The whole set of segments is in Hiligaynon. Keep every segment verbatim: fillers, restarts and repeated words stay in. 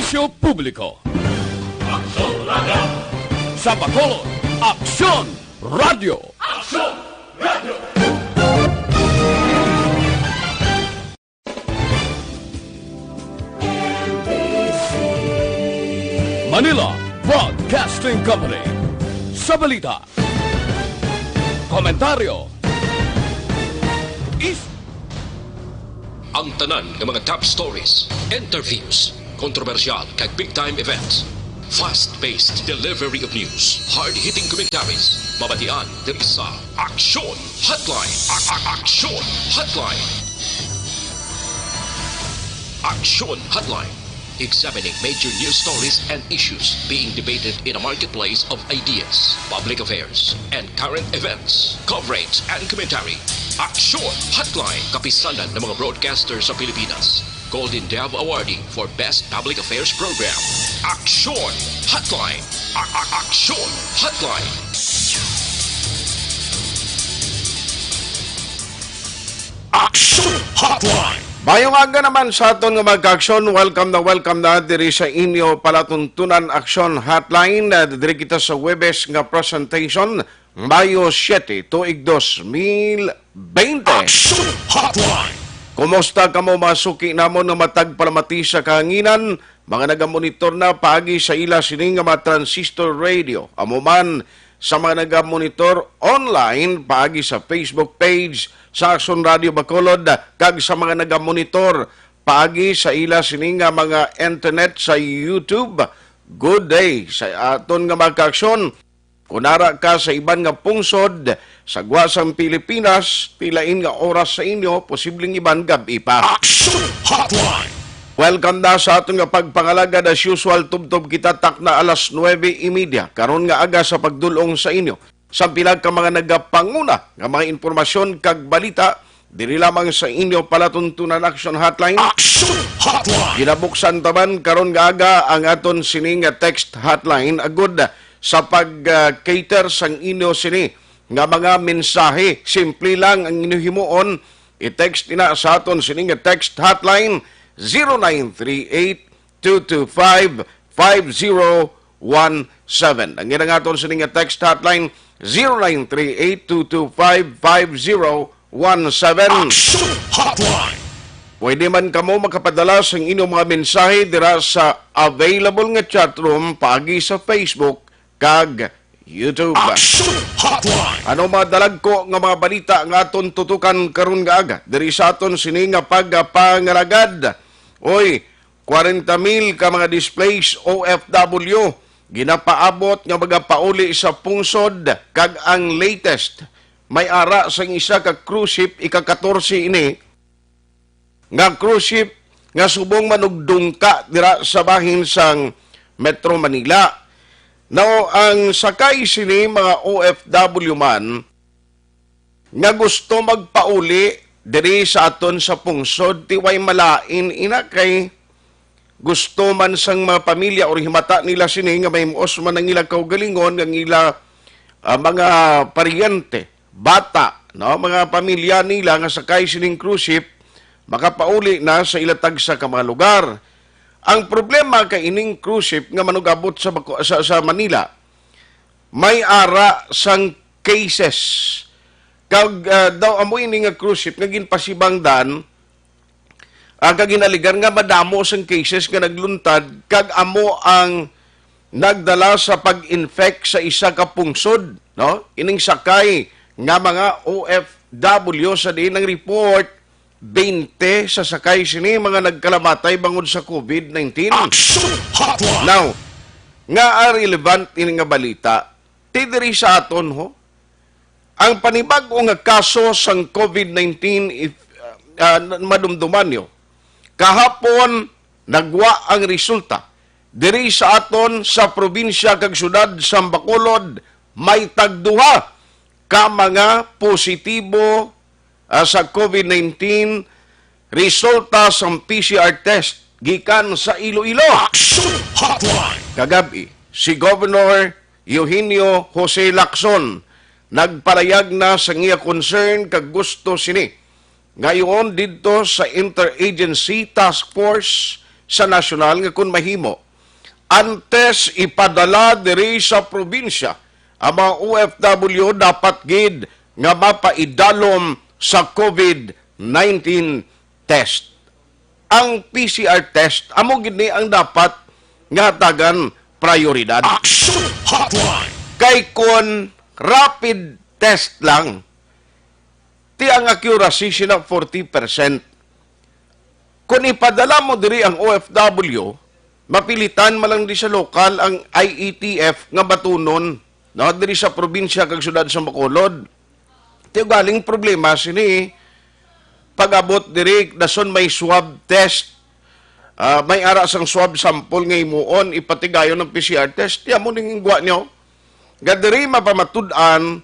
Serbisyo Publiko. Aksyon Radio. Sa Bacolod, Aksyon Radio. Aksyon Radio. Manila Broadcasting Company. Sa balita, komentaryo, is Ang tanan nga mga top stories, interviews, kontrobersyal kag big time events, fast-paced delivery of news, hard-hitting commentaries, mabatian diri sa Aksyon Hotline. A- a- Aksyon Hotline. Aksyon Hotline. Examining major news stories and issues being debated in a marketplace of ideas. Public affairs and current events. Coverage and commentary. Aksyon Hotline. Kapisanan ng mga broadcaster sa Pilipinas. Golden Dove Awardee for Best Public Affairs Program. Aksyon Hotline. A- a- Aksyon Hotline. Aksyon Hotline. Mayong aga naman sa aton nga mga ka-aksyon. Welcome na welcome na diri sa inyo palatuntunan Aksyon Hotline. Ah, diri kita sa Huwebes nga presentation, Mayo siete, tuig dos mil bente. Aksyon Hotline. Kumusta kamo, mga suki namon nga matag palamati sa kahanginan? Mga nagamonitor na paagi sa ila sini nga mga transistor radio, amo man sa mga nagamonitor online paagi sa Facebook page sa Aksyon Radio Bacolod, kag sa mga nagamonitor paagi sa ila sini nga mga internet sa YouTube. Good day sa aton nga mga ka-aksyon. Kung ara ka sa iban nga pungsod sa gwa sang Pilipinas, tilain nga oras sa inyo, posibleng iban gab-i pa. Action Hotline! Welcome na sa aton nga pagpangalagad. As usual, tubtob kita takna alas nuebe y media karon nga aga sa pagdul-ong sa inyo sa pila ka mga nagapanguna nga mga impormasyon kag balita diri lamang sa inyo palatuntunan Action Hotline. Action Hotline! Ginabuksan taman karon nga aga ang aton sini nga text hotline agud sa pag-cater sang inyo sini nga mga mensahe. Simple lang ang inyo himuon, i-text ina sa aton sini nga text hotline, zero nine three eight, two two five, five zero one seven. Ang ginangaton sini nga text hotline, zero nine three eight, two two five, five zero one seven. Action Hotline! Pwede man kamo makapadala sang inyong mga mensahe dira sa available nga chat room paagi sa Facebook kag YouTube. Action Hotline! Ano mga dalagko nga mga balita nga aton tutukan karon nga aga diri sa aton sini nga pagpangalagad? Oy, kwarenta mil ka mga displaced O F W ginapaabot nga magapauli sa pungsod, kag ang latest, may ara sang isa ka cruise ship, ika-katorse ini, nga cruise ship nga subong man og dungka dira sa bahin sang Metro Manila. Now, ang sakay sini, mga O F W man nga gusto magpauli diri sa aton sa pungsod, ti way malain ina, kay gusto man sang mga pamilya or himata nila sini nga mahimuos man ang ila kaugalingon, ang ila, ah, mga paryente, bata, no, mga pamilya nila nga sakay sining cruise ship, makapauli na sa ila tagsa ka mga lugar. Ang problema kay ining cruise ship nga manugabot sa Baco-, sa, sa Manila, may ara sang cases. Kag, ah, daw amo ini nga cruise ship nga ginpasibangdan, ah, kag ginaligan nga madamo sang cases nga nagluntad, kag amo ang nagdala sa pag-infect sa isa ka pungsod, no? Ining sakay nga mga O F W sa diin ang report, bente sa sakay sini mga nagkalamatay bangod sa COVID nineteen. Action Hotline! Now, nga relevant ini nga balita, ti diri sa aton, ho? Ang panibag-o nga kaso sang COVID nineteen, if, ah, ah, madumduman nyo, kahapon nagwa ang resulta. Diri sa aton sa probinsya kag syudad sa Bacolod, may tagduha ka mga positibo, ah, sa COVID nineteen resulta sang P C R test gikan sa Iloilo. Action Hotline! Kagab-i, si Governor Eugenio Jose Lacson nagpalayag na sang iya concern kag gusto sini ngayon didto sa Interagency Task Force sa nasyonal nga, kung mahimo, antes ipadala diri sa probinsya ang mga O F W, dapat gid nga mapaidalom sa COVID nineteen test. Ang P C R test, amo gid ni ang dapat nga hatagan prioridad. Action Hotline! Kay kon rapid test lang, ti ang accuracy sina forty percent. Kung ipadala mo diri ang O F W, mapilitan man lang di sa lokal ang I A T F nga batunon, no, diri sa probinsya kag syudad sa Bacolod. Ti galing problema sini pag-abot diri, dason may swab test. Ah, may ara sang swab sample nga himuon, ipatigayon ng P C R test. Ti amo ning gwa nyo. Nga diri mapamatud-an,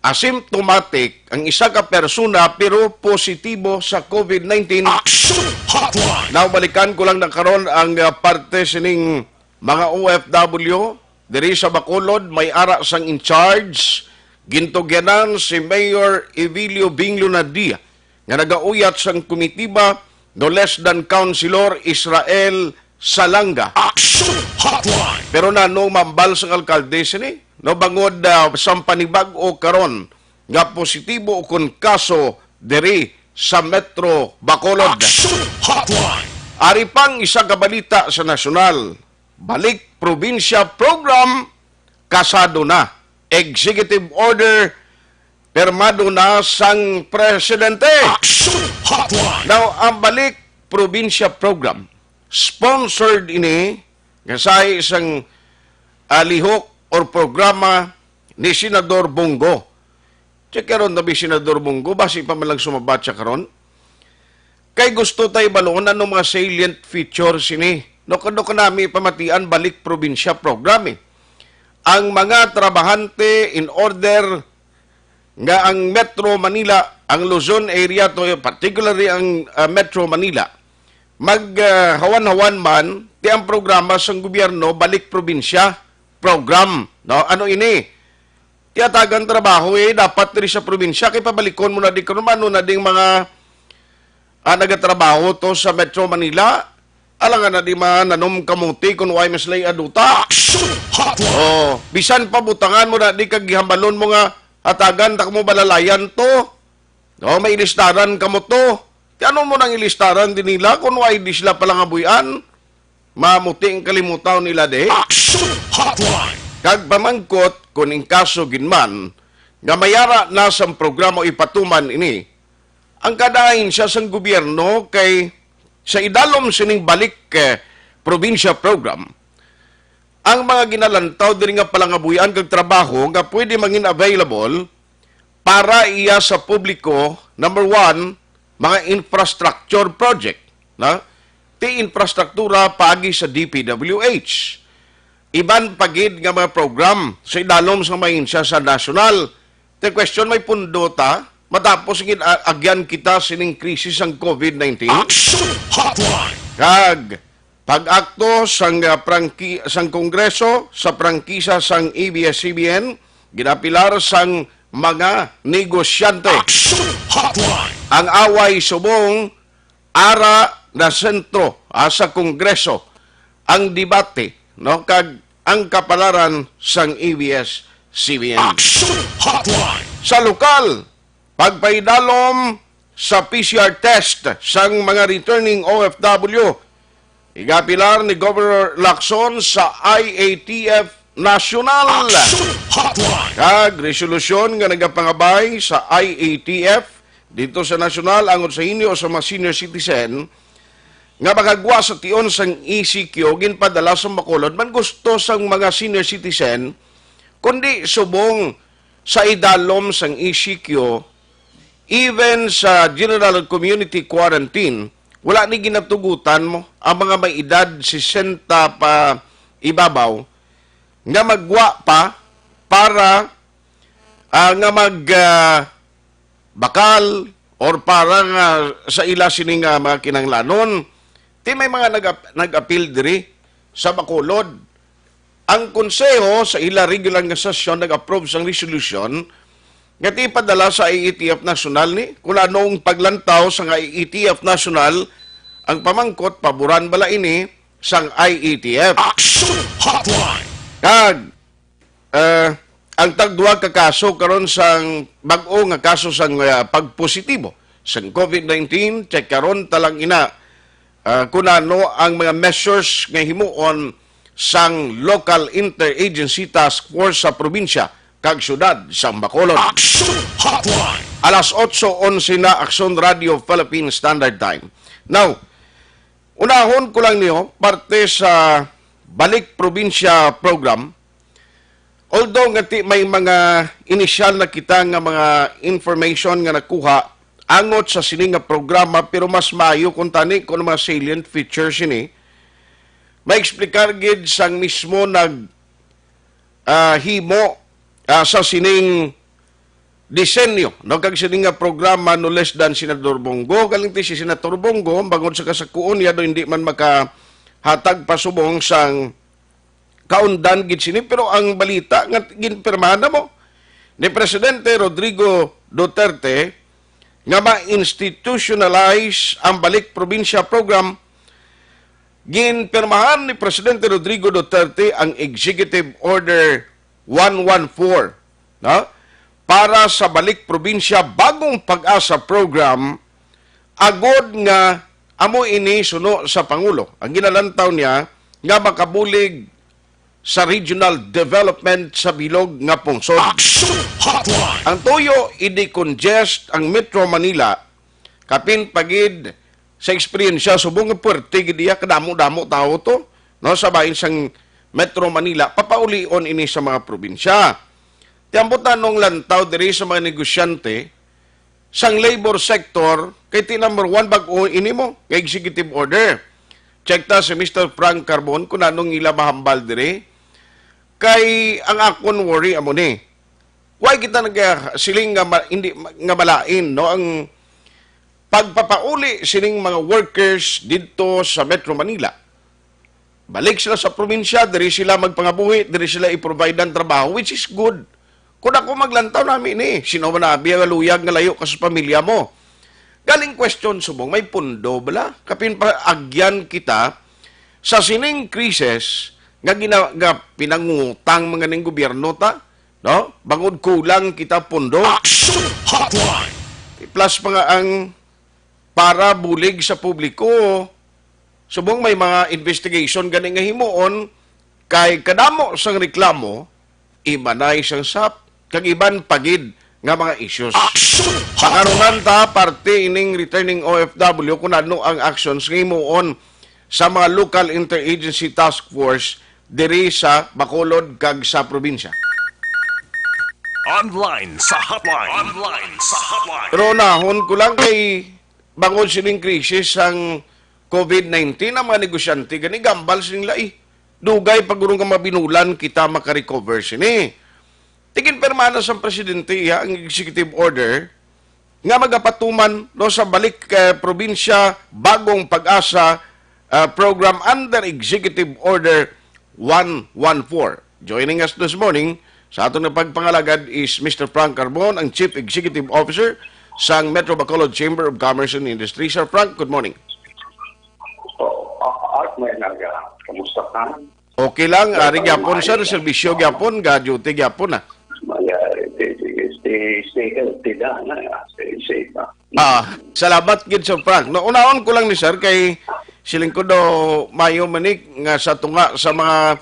asymptomatic ang isa ka persona pero positibo sa COVID nineteen. Action Hotline! Now, balikan ko lang na karon ang, ah, parte sining mga O F W diri sa Bacolod. May ara sang in charge, gintugyanan si Mayor Evilio Bing Lunadia nga nagauyat sang komitiba, no less than Councilor Israel Salanga. Action Hotline! Pero nano mambal sang alkalde sini, no, bangod, ah, sang panibag-o karon nga positibo ukon kaso diri sa Metro Bacolod. Action Hotline! Ari pang isa ka balita sa nasyonal, Balik Probinsya Program kasado na. Executive Order pirmado na sang presidente. Action Hotline! Now, ang Balik Probinsya Program, sponsored ini nga sahi sang, ah, lihok or programa ni Senador Bong Go. Check karon tabi, Senador Bong Go, basi pa man lang sumabat siya karon. Kay gusto tay balon ano mga salient features ini. No, kano kanami pamatian Balik Probinsya Program, eh. Ang mga trabahante, in order nga ang Metro Manila, ang Luzon area to, particularly ang, ah, Metro Manila, mag, ah, hawan-hawan man ti ang programa sang gobyerno, Balik Probinsya Program, no? Ano ini? Ti hatagan trabaho, eh, dapat diri sa probinsya, kay pabalikon mo na di karon, ano na ding mga, ah, nagatrabaho to sa Metro Manila, alangan na di mananom kamote kung way mas lay aduta. Action Hotline! Oh, bisan pa butangan mo na di kag gihambalon mo nga hatagan ta mo balalayan to. Oh, may ilistaran kamo to. Ti ano mo nang ilistaran din nila kung way di sila palangabuyan? Mamuti ang kalimutaw nila di. Action Hotline! Kag pamangkot kung in kaso gid man nga mayara na sang programa ipatuman ini, ang kada ahensya sang gobyerno kay sa idalom sining Balik, eh, Probinsya Program, ang mga ginalantaw diri nga palangabuyan kag trabaho nga pwede mangin available para iya sa publiko, number one, mga infrastructure project, na ti infrastruktura paagi sa D P W H. Iban pa gid nga mga program sa idalom sa mga ahensya sa nasyonal. The question, may pundo ta matapos gid a-, agyan kita sining krisis sang COVID nineteen? Action Hotline! Kag pag-akto sang, ah, prangki-, sang Kongreso sa prangkisa sang A B S C B N, ginapilar sang mga negosyante. Action Hotline! Ang away subong ara na sentro, ah, sa Kongreso ang debate, no, kag ang kapalaran sang A B S C B N. Action Hotline! Sa lokal, pagpaidalom sa P C R test sang mga returning O F W, igapilar ni Governor Lacson sa I A T F National. Action Hotline! Kag resolusyon nga nagapangabay sa I A T F dito sa nasyonal, angon sa inyo sa mga senior citizen nga makagwa sa tion sang E C Q, ginpadala sa Bacolod. Man gusto sang mga senior citizen, kundi subong sa idalom sang E C Q, even sa general community quarantine, wala ni ginatugutan mo ang mga may edad sesenta pa ibabaw nga magwa pa para, ah, nga mag, ah, bakal or para nga sa ila sini nga mga kinahanglanon. Ti may mga nag-ap-, nag-apil diri sa Bacolod. Ang konseho sa ila regular nga sesyon nag-approve sang resolution nga ti ipadala sa I A T F National ni, kung anong paglantaw sa nga I A T F National Ang pamangkot, paboran bala ini sang I E T F? Action Hotline! Kag, eh, ang tagduwa ka kaso karon sang bag-o nga kaso sang, ah, pagpositibo sang COVID nineteen, check karon ta lang ina, ah, kun ano ang mga measures nga himuon sang Local Interagency Task Force sa probinsya kag syudad sang Bacolod. Action Hotline! Alas otso onse na, Action Radio Philippine Standard Time. Now, unahon ko lang niyo, parte sa Balik Probinsya Program, although nga ti may mga inisyal na kita nga mga information nga nakuha angot sa sini nga programa, pero mas maayo kung tani kung mga salient features ini, maexplikar gid sang mismo nag, ah, himo, ah, sa sining disenyo, no, kag sini nga programa, no less than Senador Bong Go. Galing ti si Senator Bong Go, bangod sa kasakuon niya, do hindi man makahatag pa subong sang kaundan gid sini, pero ang balita nga ginpirmahan na mo ni Presidente Rodrigo Duterte nga ma-institutionalize ang Balik Probinsya Program, ginpirmahan ni Presidente Rodrigo Duterte ang Executive Order one one four, no? Para sa Balik Probinsya Bagong Pag-asa Program, agod nga amo ini suno sa Pangulo. Ang ginalantaw niya nga makabulig sa regional development sa bilog nga pungsod. Action Hotline! Ang tuyo, i-decongest ang Metro Manila, kapin pa gid sa eksperyensya subong nga puwerte gid iya, kadamo-damo tawo to, no, sa bahin sang Metro Manila, papaulion ini sa mga probinsya. Ti ambot anong lantaw diri sa mga negosyante sang labor sector, kay ti number one bag-o ini mo nga executive order. Check ta si Mister Frank Carbon kung anong ila mahambal diri. Kay ang akon worry amo ni, why kita nagasiling nga ma-, hindi ma-, nga malain, no, ang pagpapauli sining mga workers didto sa Metro Manila? Balik sila sa probinsya, diri sila magpangabuhi, diri sila i-provide ang trabaho, which is good. Kung ako maglantaw nami ni, sino man abi nga luyag nga layo ka sa pamilya mo? Galing question subong, may pundo bala? Kapin pa agyan kita sa sining krisis nga gina-, nga pinangutang mga ning gobyerno ta, no? Bangod kulang kita pundo. Action Hotline! Plus pa nga ang para bulig sa publiko. Subong may mga investigation gani nga himuon, kay kadamo sang reklamo, imanay sang sap, kag iban pa gid nga mga issues. Action Hotline! Pakaruman ta parte ining returning O F W kung ano ang actions nga himuon sa mga local interagency task force diri sa Bacolod kag sa probinsya. Online sa hotline. Online sa hotline. Pero unahon ko lang kay bangod sining krisis sang COVID nineteen, ang mga negosyante gani gambal sila, eh. Dugay pa guro nga mabinulan kita makarecover sini. Ti ginpirmahan na sang presidente iya ang executive order nga magapatuman, no, sa Balik, eh, Probinsya Bagong Pag-asa, ah, program under Executive Order one one four. Joining us this morning sa aton nga pagpangalagad is Mister Frank Carbon, ang Chief Executive Officer sang Metro Bacolod Chamber of Commerce and Industry. Sir Frank, good morning. Oh, ah, Art, may naga. Kamusta ka? Okay lang, ari gyapon, sir, serbisyo gyapon, ga-duty gyapon, ah. Maya, eh, eh, eh, stay, stay healthy na, na, stay safe, ah. Ah, salamat gid, Sir Frank. No, unahon ko lang ni sir kay siling ko daw mayo man ni nga sa tunga sa mga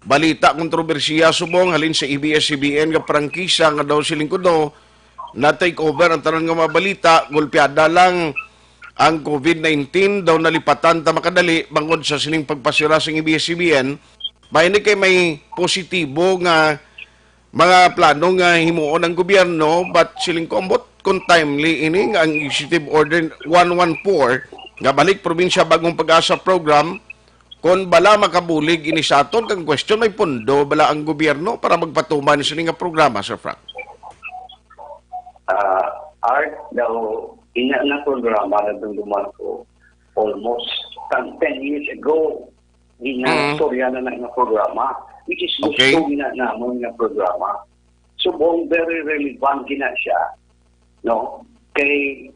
balita kontrobersiya subong halin sa A B S C B N nga prangkisa nga daw siling ko daw na-take over ang tanan nga mga balita, gulpiada lang ang COVID nineteen, daw nalipatan ta makadali bangod sa sining pagpasira sang A B S C B N. May ni kay may positibo nga mga plano nga himuon ang gobyerno, but siling ko ambot kung timely ini nga ang Executive Order one one four nga Balik Probinsya Bagong Pag-asa program, kung bala makabulig ini sa aton, kang question, may pondo bala ang gobyerno para magpatuman sini nga programa, Sir Frank? Ah, Art, daw, ina nga programa na dumduman ko almost tang ten years ago. Mm. Ginastorya na na nga programa, which is Okay. gusto gina namon nga programa. Subong very relevant gina siya, no? Kay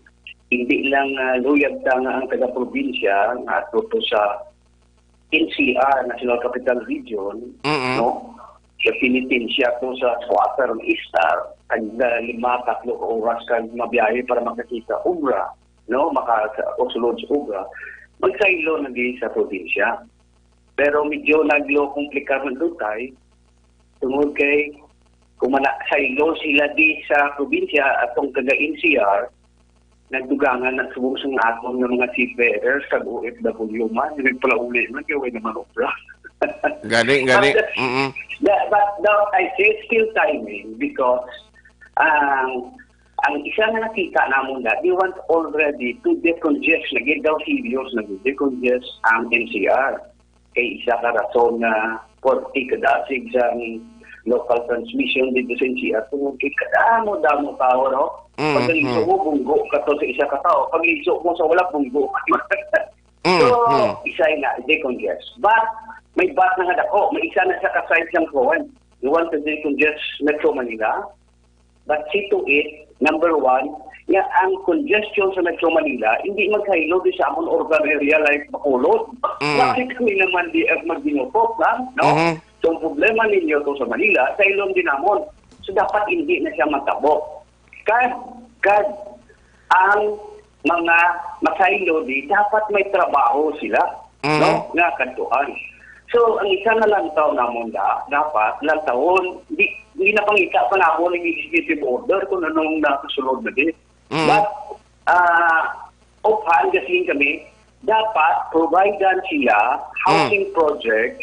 hindi lang, ah, luyag ta nga ang taga-probinsya nga ato to sa N C R, National Capital Region, Mm-mm. no? Sa Philippines siya to sa Qatar, Istar, tag, ah, lima, tatlo ka oras ka mabiyahe para makakita obra, no? Maka-, o sulod sa obra. Magsaylo na di sa probinsya. Pero medyo naglo komplikar man dutay, tungod kay kung manasaylo sila di sa probinsya, atong taga N C R, nagdugangan na subong sang aton nga mga seafarers kag O F W man, nagpalauli man kay way naman obra. Gani, gani. But that's, Mm-mm. that, but that, I say, it's still timing because ang, ang isa nga nakita namon na, they want already to decongest, na gid daw serious na gid, decongest ang N C R. Kay isa ka rason nga forty ka dasig sang local transmission dito sa N C R, tungod kay kadamo-damo tao, no? Mm, Pagkaliso mm. mo, bunggo ka to sa isa ka tao. Pagkaliso mo sa wala, bunggo. Mm, So, mm. isa na, decongest. But, may but na nga dako. May isa na sa kaside sang kuwan. You want to decongest Metro Manila? But see to it, number one, nga ang congestion sa Metro Manila, hindi magsaylo di sa amon urban area like Bacolod. Mm. Bakit kami naman di, eh, magbinutok lang, no? Mhm. So, ang problema ninyo to sa Manila, saylon din namon. So, dapat hindi na siya magtabo. Kag, kag, ang mga masaylo di, dapat may trabaho sila, Mm. no? Nga kadtuan. So, ang isa na lang taon namon da, dapat lang taon, di, hindi napangita pa namon ang executive order kung anong nakasunod na din. Mm. But, ah, offhand, kasi kami, dapat providean sila housing Mm. project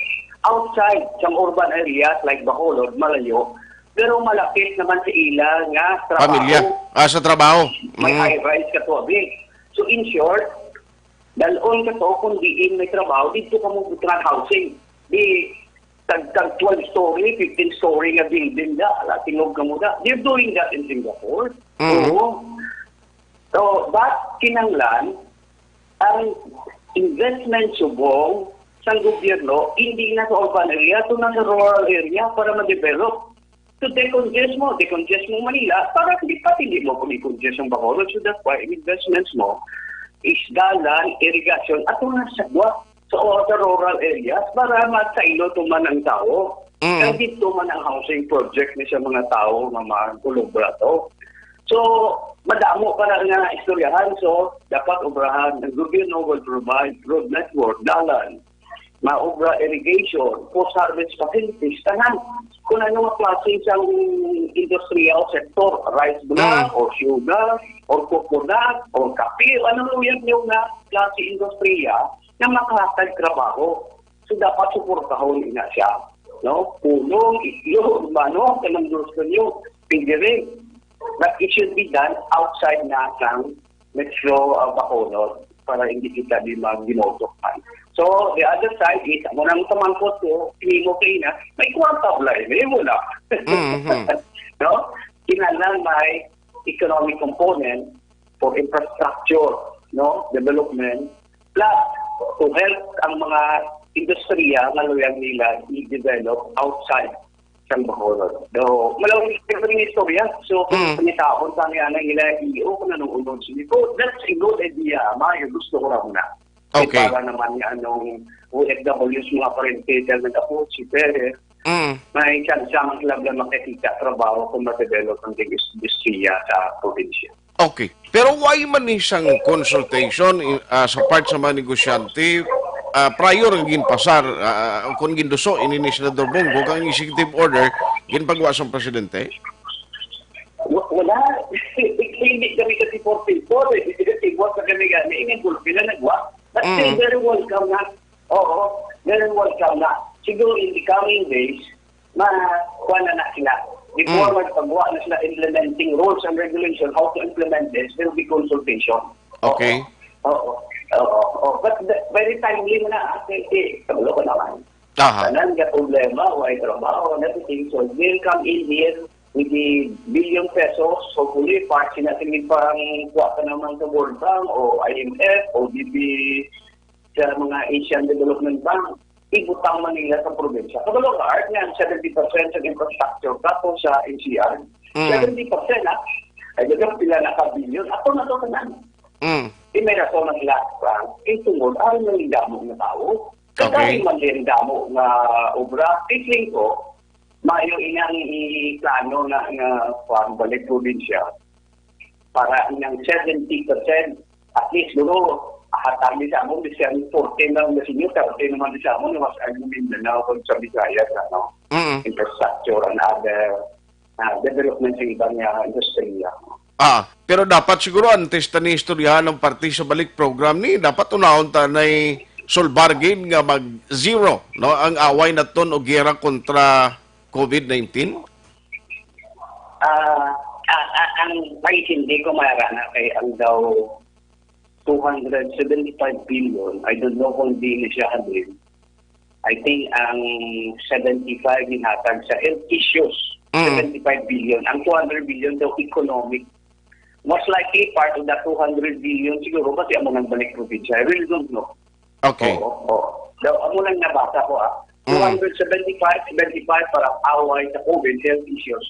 outside sa urban areas like Bacolod, malayo, pero malapit naman sa ila nga trabaho. Pamilya. Ah, sa trabaho. May Mm. high-rise ka to, abi. So, in short, dalon ka to kung diin may trabaho, dito ka mo butngan housing. Di, tag, tag twelve story, fifteen story nga building na, ala, tingog ka mo na. They're doing that in Singapore. Mm. Oo. So, but kinanglan, ang investment subong sang gobyerno, hindi na sa urban area, to na sa rural area para ma-develop. So, decongest mo, decongest mo Manila, para hindi pa, hindi mo kung i-congest ang Bacolod. So, that's why investments mo is dalan, irigasyon, ato na sa gwa, sa, sa rural areas, para magsaylo to man ang tao. Mm. Kaya dito man ang housing project ni sa mga tao nga mag-ulobra to. So, madamo pa na nga istoryahan. So, dapat obrahan. Ang gobyerno will provide road network, dalan, maobra irrigation, post-harvest facilities, tanan. Kung ano nga klase sang industrial sector, rice bran, Mm. or sugar, or coconut, or kape, o anong luyag niyo nga klase industriya na makahatag trabaho. So, dapat suportahon ina siya, no? Pulong, itlog, manok, kanang gusto niyo, pwede rin. But it should be done outside na sang Metro, uh, Bacolod para hindi kita di magdinotok man. So, the other side is, amo nang pamangkot ko, himo kay na, may kwarta ba? May wala. Mhm. No? Kinahanglan may economic component for infrastructure, no? Development. Plus, to help ang mga industriya nga luyag nila i-develop outside sang Bacolod. So, malaw yung istorya. So, kung Mm. panitahon pa niya na nila, iyo, kung anong unod sila. So, that's a good idea. Mayo, gusto ko lang na. Okay. Para naman ni anong O F Ws, mga parente, dahil nag-approach si Pere, Mm. may chance ang sila lang makakita trabaho kung ma-develop ang indus-, industriya sa probinsya. Okay. Pero why man ni sang consultation, i-, ah, sa part sa mga negosyante, ah, prior nga ginpasar, ah, kung ginduso ini ni Senador Bong, kung ang executive order, ginpagawa sang presidente? Wa-, wala. Hindi kami kasi forty-four eh. Hindi kasi buwan sa kami gani. Ini ang gulpi na nagwa. But Mm. still very welcome na. Oo, very welcome na. Siguro in the coming days, ma-, kuha na na sila. Before Mm. magpagawa na sila implementing rules and regulation, how to implement this, there will be consultation. Okay. Oo. Oo. Oo. Oo. But the, very timely mo na, ah, kay, kay, kabalo ko naman. Aha. Tanan nga problema, why trabaho, and everything. So, we'll come in here with the billion pesos. Hopefully, part sila tingin parang kuha ka naman sa World Bank o I M F o D B sa mga Asian Development Bank. Ibutang man nila sa probinsya. Kabalo ka, Art, nga ang seventy percent sa infrastructure, kato sa N C R, Mm. seventy percent, ha? Ay, dagang pila na ka billion. Ato na to, tanan. Mm. Di may rason ang last round. Kay tungod, ari man yung damo nga tao. Okay. Kagari man din damo nga obra. Feeling ko, maayo inang i-plano na nga, kuwan, balik probinsya. Para inang seventy percent, at least, duro, hatag ni sa amon, bisan forty lang na sinyo, thirty naman di sa amon, mas ang Mindanao kung sa Visayas, ano, Mm. infrastructure and other, ah, development sa ibang, ah, industriya. Ah, pero dapat siguro antes ta ni istoryahan ang parte sa balik program ni, dapat unahon ta na solbar gid nga mag zero, no, ang away naton o giyera kontra covid nineteen. Ah, ah, ah, ang paintindi ko, Mara, na kay ang daw two hundred seventy-five billion, I don't know kung di na siya halin. I think ang seventy-five ginhatag sa health issues, Mm. seventy-five billion. Ang two hundred billion daw economic. Most likely, part of the two hundred billion siguro, kasi amo nang balik probinsya. I really don't know. Okay. Oo, oo. Daw, amo lang nabasa ko, ah. Mm. Two hundred seventy-five, seventy-five para away sa covid health issues.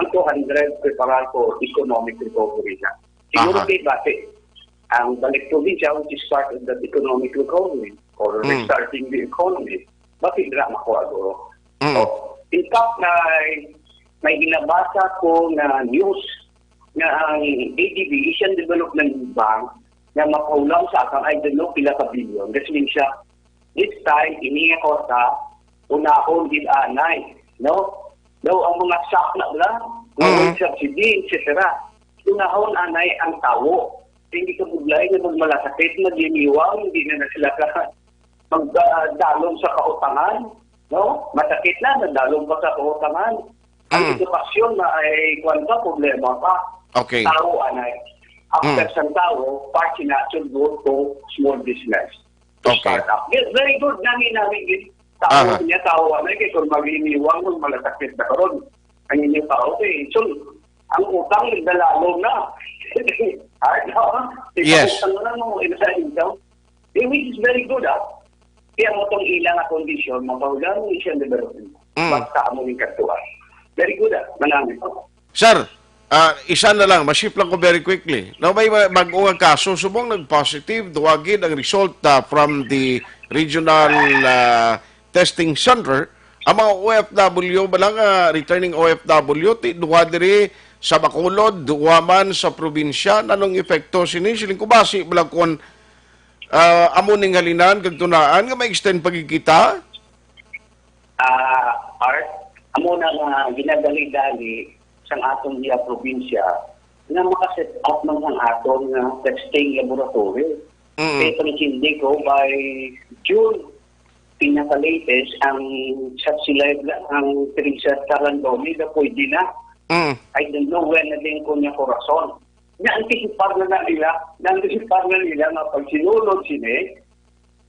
Ang two hundred preparar for economic recovery na. Siguro Aha. kay base ang balik probinsya, which is part of that economic recovery or Mm. restarting the economy, bakit drama ko aguro? Mm. So, in fact, may, may ginabasa ko nga news nga ang A D B, Asian Development Bank, nga mapahulam sa akong, I don't know, pila ka bilyon. Kasi siya, this time, ini nga kwarta, unahon gid anay, no? Daw ang mga sakna bala, nga Mm. may subsidy, et cetera. Unahon anay ang tawo. Hindi ka budlay nga magmalasakit, maglimiwang, hindi na na sila ka mag, ah, dalom sa kautangan, no? Masakit na, nadalom pa sa kautangan. Ang Mm. edukasyon na ay, kwan pa, problema pa. Okay. Tawo anay. After Mm. sang tawo, part sina should go to small business. To Okay. start up. Yes, very good. Nami, nami, gid. Tawo Aha. niya, tawo anay, kay kung maglimiwang, kung malasakit na karon, ang inyo tao, okay. So, ang utang, nagdalalom na. Ay, no? Yes. Ikaw, utang na lang mo, ina sa income. Eh, which is very good, ah. Kaya mo tong ilang nga kondisyon, mapahulam mo siyang development. Mm. Basta amo ning katuan. Very good, ah. Manami pa. Sir, ah, isa na lang, ma-shift lang ko very quickly. Now, may ma-, bag-o nga kaso, subong nag-positive, duwa gid ang result, ah, from the regional, ah, testing center. Ang mga O F W ba lang, ah, returning O F W, ti-, duha diri sa Bacolod, duha man sa probinsya. Nanong epekto sini? Siling ko, basi bala kon, ah, amo ning halinan kag tunaan nga ma-extend pa gid kita? Ah, Art, amo na nga ginadali-dali sang aton iya probinsya nga maka-set up man sang aton nga testing laboratory. Mm. Kay pag-intindi ko, by June, pinaka-latest, ang subsidized na ang Teresa Carandomi na pwede na. Mm. I don't know when na din ko niya korason. Na-anticipar na, na nila, na-anticipar na nila nga pag sinulod sini,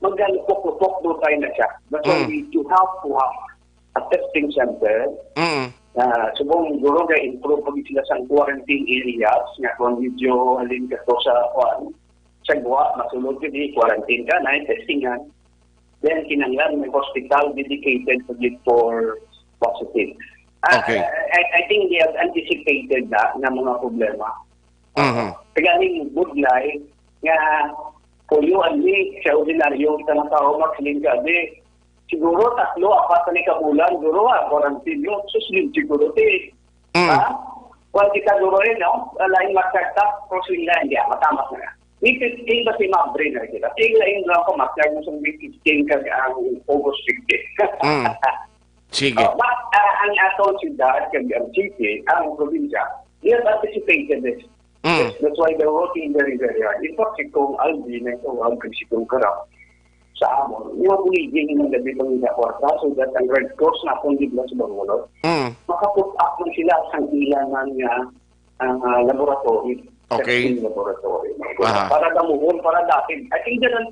maglalupok-lupok do tayo na siya. That's why Mm. we do have to have a testing center. Mm. Ah, subong, guro, ga-improve pa gid sila sa quarantine areas, nga kung medyo halin ka to sa, kuan, sa Guwa, masulod ka di, quarantine ka, na testingan. Then, kinahanglan may hospital dedicated pa gid for positive. Ah, Okay. I, I, I think they have anticipated na, na mga problema. Mhm. Kaganing budlay nga puyo, ani, sa ordinaryo, kita nga tao, magsiling ka, di, siguro tatlo, apat na ni ka bulan, guro, ah, quarantine yun. Sus, yun siguro, di. Mm. Ha? Kung kita, guro, eh, no? Lain masyag ta, crossing line, di, ah, matamak na. May fifteen ba si Mabri na kita? Tinglain lang ko, masyag mo sa may fifteen kag ang August fifteen. Mm. Sige. Oh, but, ah, ang atong siyudad, kag ang city, ang probinsya, they have anticipated this. Mm. Yes, that's why they're working very, very hard. In fact, si Kong Alvin, ang tawag, kag si Kong Karap, sa amon, mga buliging ng gabi pang nila kwarta, so that ang Red Cross na akong gibla sa Bacolod, Mm. makaput up man sila sa ilang nga, ah, laboratory, Okay. testing laboratory. Aha. Para damuhon, para dapit. I think that ang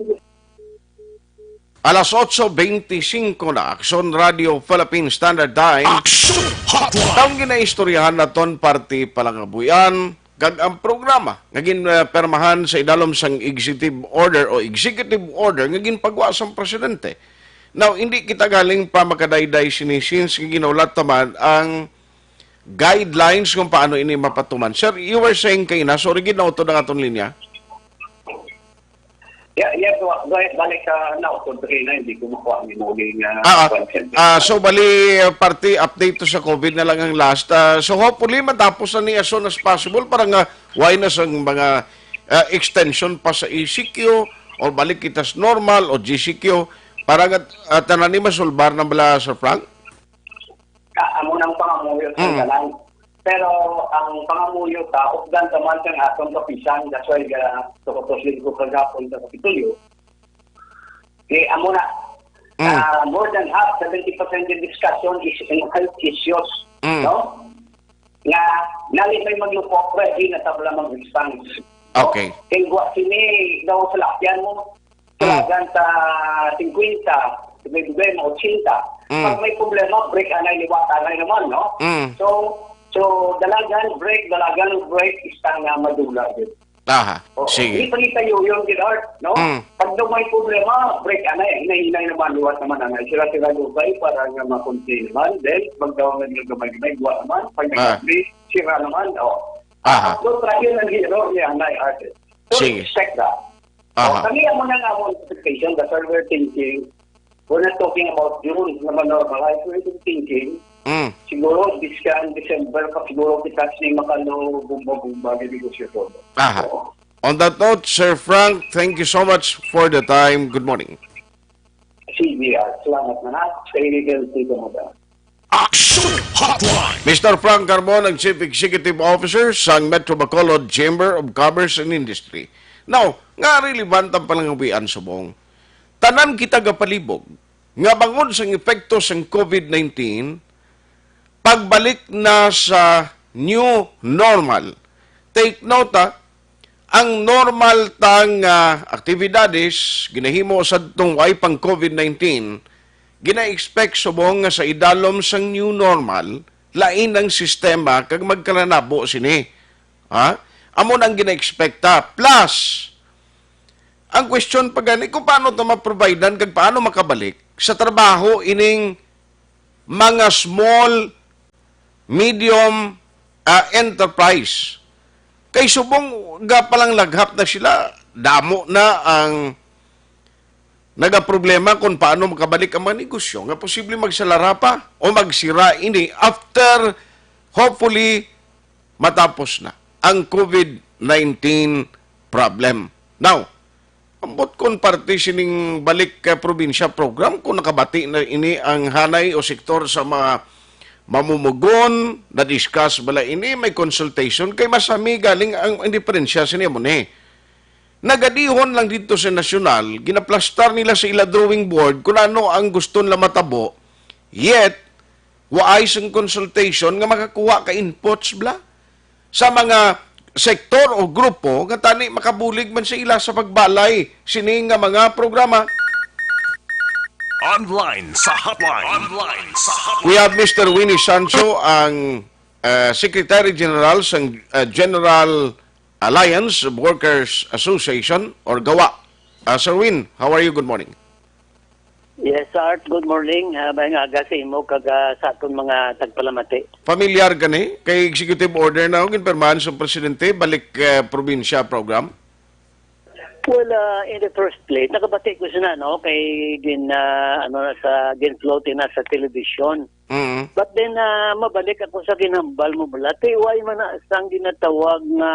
Alas otso beintisinko na, Aksyon Radio Philippine Standard Time. Aksyon Hotline. Taong ginaistoryahan naton parte palangabuyan, kag ang programa nga gin, eh, permahan sa idalom sang executive order o executive order nga ginpagwa sang presidente. Now, hindi kita galing pa makadayday sini since nga ginaulat naman ang guidelines kung paano ini mapatuman. Sir, you were saying kaina, sorry, gid nautod ang aton linya. Yeah, yeah, go, go ahead, balik sa na, October na, hindi ko makuha ang muli nga Ah, ah. content. Ah, so, bali, uh, parte update to sa COVID na lang ang last. Ah, so, hopefully, matapos na ni as soon as possible para nga why na sang mga ah, extension pa sa E C Q or balik kita sa normal o G C Q para nga ah, tanan ni masulbar na bala, Sir Frank? Ah, amo nang pangamuyo sa Mm. tanan. Pero ang pangamuyo ka, updan ka man kang atong kapisan, that's why, ah, tukutos din ko kagapon sa Kapitolyo. Eh, amo na, Mm. ah, more than half, seventy percent din discussion is in health issues, Mm. no? Nga, nali may maglupok, pwede na tabla mag-response. No? Okay. Kay wa sini daw sa lakyan mo, Mm. talagan sa singkwenta, dugay-dugay mo, ochenta. Mm. Pag may problema, break anay, liwat anay naman, no? Mm. So, so, dalagan, break, dalagan, break, isa nga madula yun. Aha, Oo. sige. Hindi pa kita yun, yun, Gerard, no? Mm. Pag daw may problema, break anay, hinay-hinay naman, liwat naman, anay. Sila-sila lugay para nga makonti naman. Then, pag daw may gamay-gamay, guwa naman. Pag may Ah. kape, sira naman, oh. Aha. So, try yun ang hero niya, anay, artist. So, Sige. expect that. Aha. Oh, kami ang mga nga among expectation, that's why we're thinking, we're not talking about June, na ma-normalize. We're thinking, Mm. siguro, this can, December pa siguro, kita siya makano bumba-bumba, yung negosyo ko. Aha. Oo. On that note, Sir Frank, thank you so much for the time. Good morning. Sige, ah, salamat na na. Sa illegal dito mo ba? Action Hotline. Mister Frank Carbon, ang Chief Executive Officer sang Metro Bacolod Chamber of Commerce and Industry. Now, nga relevant ang palangawian subong. Tanan kita gapalibog nga bangod sang epekto sang COVID nineteen, pagbalik na sa new normal. Take note, ah, ang normal ta nga aktibidades ginahimo sadtong way pang COVID nineteen, gina-expect subong nga sa idalom sang new normal, lain ang sistema kag magkalanabo sini. Ha? Amo na ang gina-expect ta. Plus, ang question pa gani kung paano ta ma-providean kag paano makabalik sa trabaho ining mga small, medium, ah, enterprise. Kay subong ga palang laghap na sila, damo na ang nagaproblema kung paano makabalik ang mga negosyo nga posible magsalara pa o magsira ini after, hopefully, matapos na ang COVID nineteen problem. Now, ambot kon parte sining balik ka probinsya program, kung nakabati na ini ang hanay o sektor sa mga mamumugon, na-discuss bala ini, may consultation, kay masami galing ang, ang diferensya sini mo ni. Nagadihon lang dito sa nasyonal, ginaplastar nila sa ila drawing board kung ano ang gusto nila matabo, yet, waay sang consultation nga makakuha ka inputs bala sa mga sektor o grupo nga tani makabulig man sa ila sa pagbalay sini nga mga programa. Online sa hotline. Online sa hotline. We have Mister Winnie Sancho, ang, uh, Secretary General sang, uh, General Alliance of Workers Association or GAWA. Uh, Sir Win, how are you? Good morning. Yes, Art. Good morning. Ah, may nga aga sa imo kag, ah, sa aton mga tagpalamati. Familiar ka ni kay executive order na ang ginpirmahan sa presidente balik, eh, probinsya program? Well, ah, in the first place, nakabati ko sina, no, kay gin, ah, ano na sa gin-float na sa television. Mm. But then, ah, mabalik ako sa ginhambal mo bala. Ti, why man na sang ginatawag nga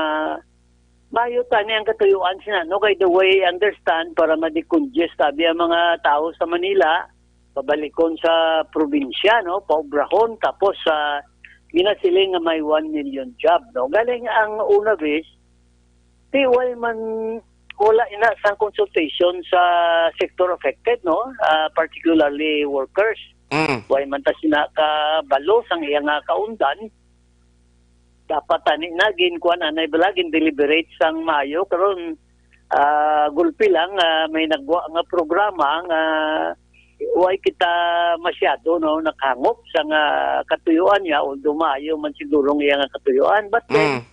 mayo tani ang katuyuan sina, no? Kay the way I understand, para ma-decongest abi ang mga tao sa Manila, pabalikon sa probinsya, no? Paobrahon, tapos sa ginasiling nga may one million job, no? Galing ang una, bis, ti why man wala ina sang consultation sa sector affected, no? Ah, particularly workers. Mm. Why man ta sina kabalo sang iya nga kaundan? Dapat tani na gin kuan anay bala, gin deliberate sang maayo. Karon, ah, gulpi lang, ah, may nagwa nga programa nga way kita masyado, no, nakahangop sa nga katuyuan niya, although maayo man siguro ang iya nga katuyuan. But then, Mm.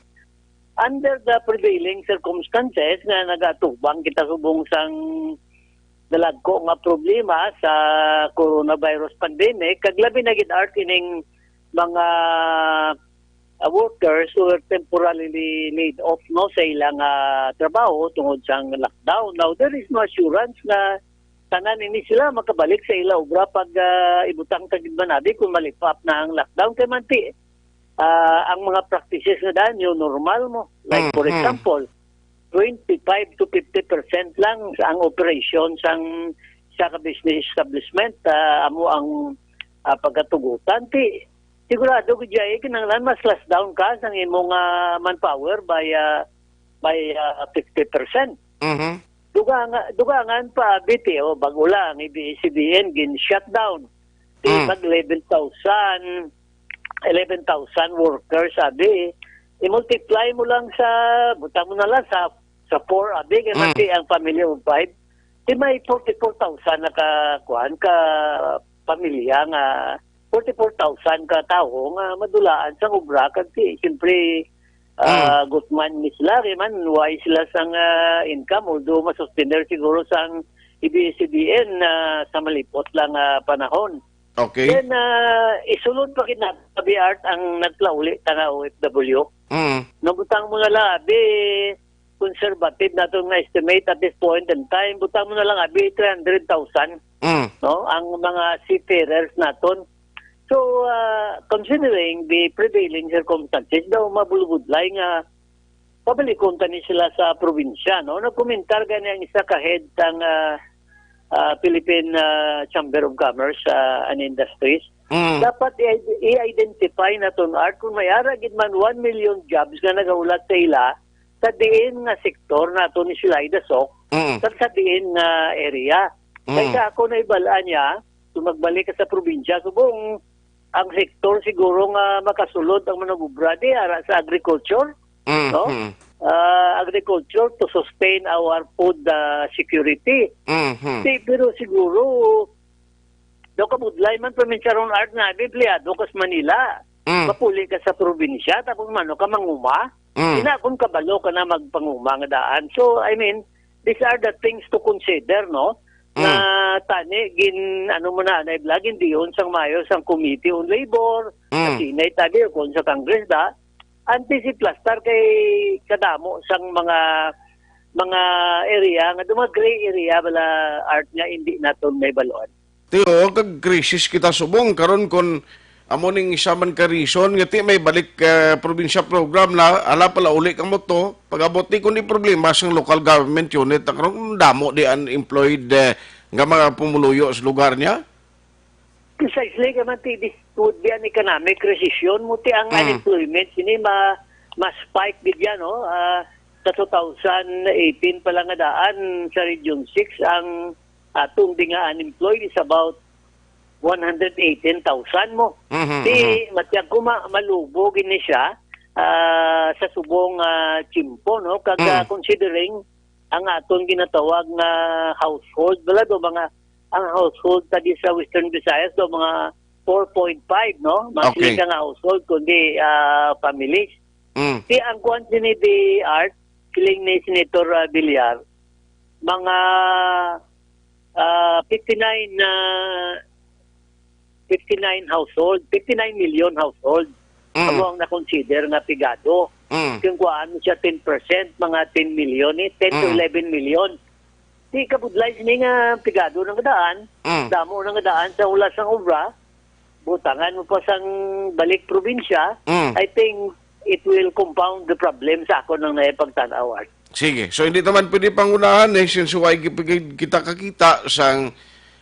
under the prevailing circumstances nga nagatubang kita subong sang dalagko nga problema sa coronavirus pandemic, kag labi na gid, Art, ining mga uh, workers who were temporarily laid off, no, sa ilang, ah, trabaho tungod sang lockdown. Now, there is no assurance nga tanan ini sila makabalik sa ila obra pag, ah, ibutang ta gid man abi kung malipap na ang lockdown. Kay manti, ah, ang mga practices nga daan, new normal mo. Like, for Mm, mm. example, twenty-five to fifty percent lang ang operation sang isa ka business establishment, ah, amo ang, ah, pagkatugutan. Ti, sigurado gid jay kinahanglan mas slash down ka sang imong, ah, manpower by, ah, by, ah, fifty percent. Mhm. Dugangan, dugangan pa, B T O, bag-o lang, A B S C B N, gin-shutdown. Di Mm. mag eleven thousand, eleven thousand workers, abi. I-multiply mo lang sa, butang mo na lang sa, sa four, abi, kay Mm. manti ang family of five. Di may forty-four thousand na ka, kuan, ka pamilya nga, forty-four thousand ka tawo nga madulaan sang obra, kag ti, siyempre, ah, Mm. gutman ni sila, kay man, way sila sang, ah, income, although masustener siguro sang A B S C B N na sa malipot lang, ah, panahon. Okay. Then, ah, isulod pa gid na, abi, Art, ang nagpalauli ta nga O F W. Mm. Nabutang mo na lang, abi, conservative naton nga estimate at this point in time, butang mo na lang, abi, three hundred thousand, Mm. no, ang mga seafarers naton. So, ah, considering the prevailing circumstances, daw mabulbudlay nga pabalikon ta ni sila sa probinsya, no? Nagkomentar gani ang isa ka head sang, ah, ah, Philippine, ah, Chamber of Commerce, ah, and Industries. Mm. Dapat i-, i-identify naton, Art, kung may ara gid man one million jobs nga nagahulat sa ila, sa diin nga sektor naton ni sila idasok, Mm. kag sa diin nga area. Kay Mm. sa ako nahibal-an niya, kung magbalik ka sa probinsya, subong ang sektor siguro nga makasulod ang manag-obra di ara sa agriculture, Mm, no? mm. Ah, agriculture to sustain our food, ah, security. Mm, mm. Di, pero siguro, daw kabudlay man, probinsya ron, Art, nga abi empleyado ka sa Manila. Mm. Mapuli ka sa probinsya, tapos mano ka manguma? Mm. Ina, kung kabalo ka na magpanguma nga daan. So, I mean, these are the things to consider, no? Mm. Nga tani, gin, ano mo na, na ibla, gindiyon sang mayo sang Committee on Labor, Mm. sa Senate, abi, o kung sa Congress, da, anti si plastar kay kadamo sang mga, mga area nga, mga gray area, bala, Art, nga hindi naton mahibaluan. Tiyo, kag krisis kita subong karon, kon amo ning isa man ka reason nga ti may balik, eh, probinsya program na, ala pala uli ka mo to, pag-abot ni kundi problema sang local government unit na karon, damo di unemployed, eh, nga mga pumuluyo sa lugar niya. Precisely, kay man ti, this would be an economic recession mo ti ang Mm. unemployment sini ma, ma-spike gid yan, no? Ah, sa two thousand eighteen pa lang nga daan sa Region six ang atong di nga unemployed is about one hundred eighteen thousand mo. Mhm, Di, mhm. Matiyag ko ma-, malubo gini siya, ah, sa subong, ah, tiyempo, no? Kag, ah, Mm. considering ang aton ginatawag nga household, wala do mga, ang household ta di sa Western Visayas do mga four point five, no? Mas Okay. Hindi ka nga household, kundi, ah, families. Mm. Di ang kuwan sini di Art, siling ni Senator, ah, Villar, mga, ah, fifty-nine na, fifty-nine household, fifty-nine million household. Mm. Amo ang na-consider nga pigado. Mm. Kung kuhaan mo siya ten percent, mga ten million, eh, ten to Mm. eleven million. Di kabudlay sini nga pigado na nga daan, Mm. damo na nga daan sa hulas sang obra, butangan mo pa sang balik probinsya, Mm. I think it will compound the problem sa ako nang naipagtan-aw, Art. Sige. So, hindi naman pwede pangunahan, eh, since why gi-, gi-, kita kakita sang,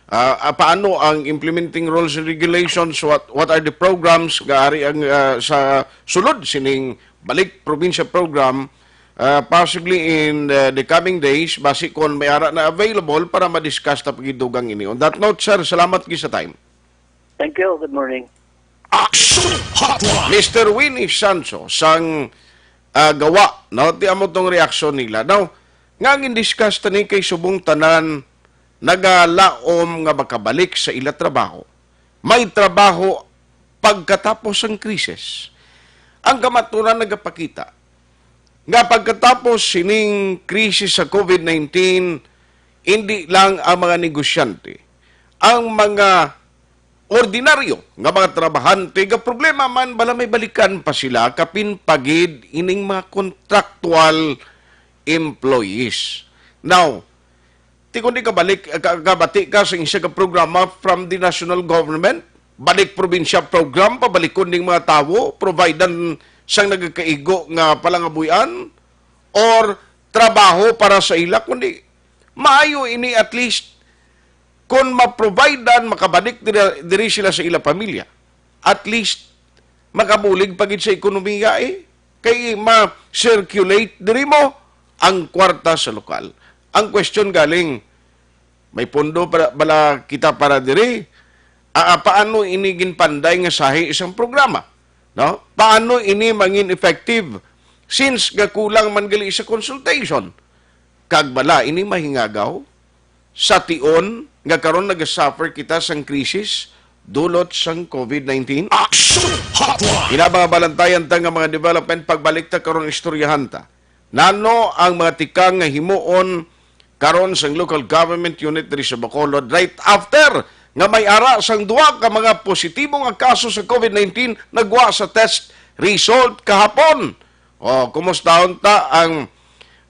ah, ah, paano ang implementing rules and regulations, what, what are the programs nga ari ang, ah, sa sulod sining balik probinsya program, ah, possibly in, ah, the coming days, basi kon may ara na available para ma-discuss ta pagidugang ini. On that note, sir, salamat gid sa time. Thank you. Good morning. Action Hotline. Mister Winnie Sancho, sang, ah, gawa, no? Ti amo tong reaksyon nila. Now, nga ang in-discuss tani kay subong tanan nagalaom nga makabalik sa ila trabaho. May trabaho pagkatapos ang krisis. Ang kamaturan nagapakita nga pagkatapos sining krisis sa COVID nineteen, hindi lang ang mga negosyante, ang mga ordinaryo nga mga trabahante, nga problema man bala may balikan pa sila, kapin pa gid ining mga contractual employees. Now, ti kundi kabalik, ka-, kabati ka sa isa ka programa from the national government, balik probinsya program, pabalikon ning mga tawo, providan sang nagakaigo nga palangabuyan, or trabaho para sa ila, kundi maayo ini at least kung ma-providean, makabalik dira, diri sila sa ila pamilya. At least, makabulig pa gid sa ekonomiya, eh. Kay ma-circulate diri mo ang kwarta sa lokal. Ang question galing, may pondo para, bala kita para diri? Ah, ah, paano ini ginpanday nga sahi isang programa? No? Paano ini mangin effective? Since nga kulang man gali sa consultation. Kag bala ini mahingagaw sa tion nga karon nagasuffer kita sang krisis dulot sang COVID nineteen? Action Hotline! Ina mga balantayan ta nga mga development, pagbalik ta karon istoryahan ta. Nano ang mga tikang nga himuon karon sang local government unit diri sa Bacolod right after nga may ara sang duha ka mga positibo nga kaso sa COVID nineteen nagwa sa test result kahapon? O, kumustahon ta ang,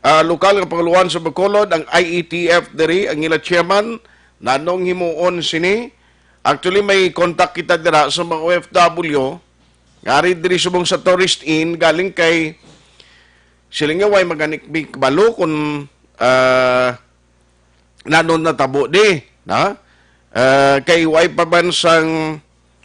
ah, lokal nga pangulohan sa Bacolod, ang I E T F diri, ang ila chairman, nanong himuon sini? Actually, may contact kita dira sa mga O F W, ngari diri subong sa Tourist Inn, galing kay sila nga way maganik balo kung, ah, nanon natabo di, na? Ah, kay way pa man sang,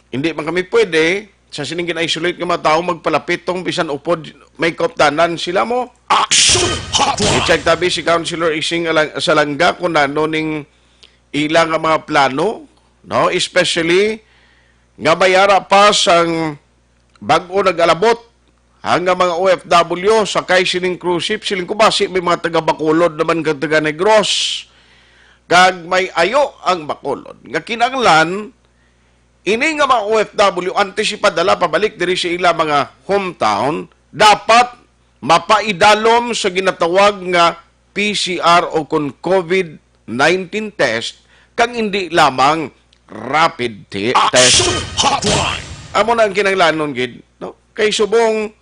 hindi man kami pwede sa sining gin-isolate nga mga tawo magpalapit tong bisan upod may kaupdanan sila mo. Action Hotline! I-check tabi si Councilor Ising Alang-, Salanga kung nano ning ila nga mga plano, no? Especially nga may ara pa sang bag-o nag-alabot ang nga mga O F W, sakay sining cruise ship, siling ko, basi may mga taga Bacolod naman kag taga Negros. Kag may ayo ang Bacolod nga kinahanglan ini nga mga O F W, antes ipadala pabalik diri sa ila mga hometown, dapat mapaidalom sa ginatawag nga P C R o kon COVID nineteen test, kag hindi lamang rapid te-, test. Action Hotline! Amo na ang kinahanglanon gid, no? Kay subong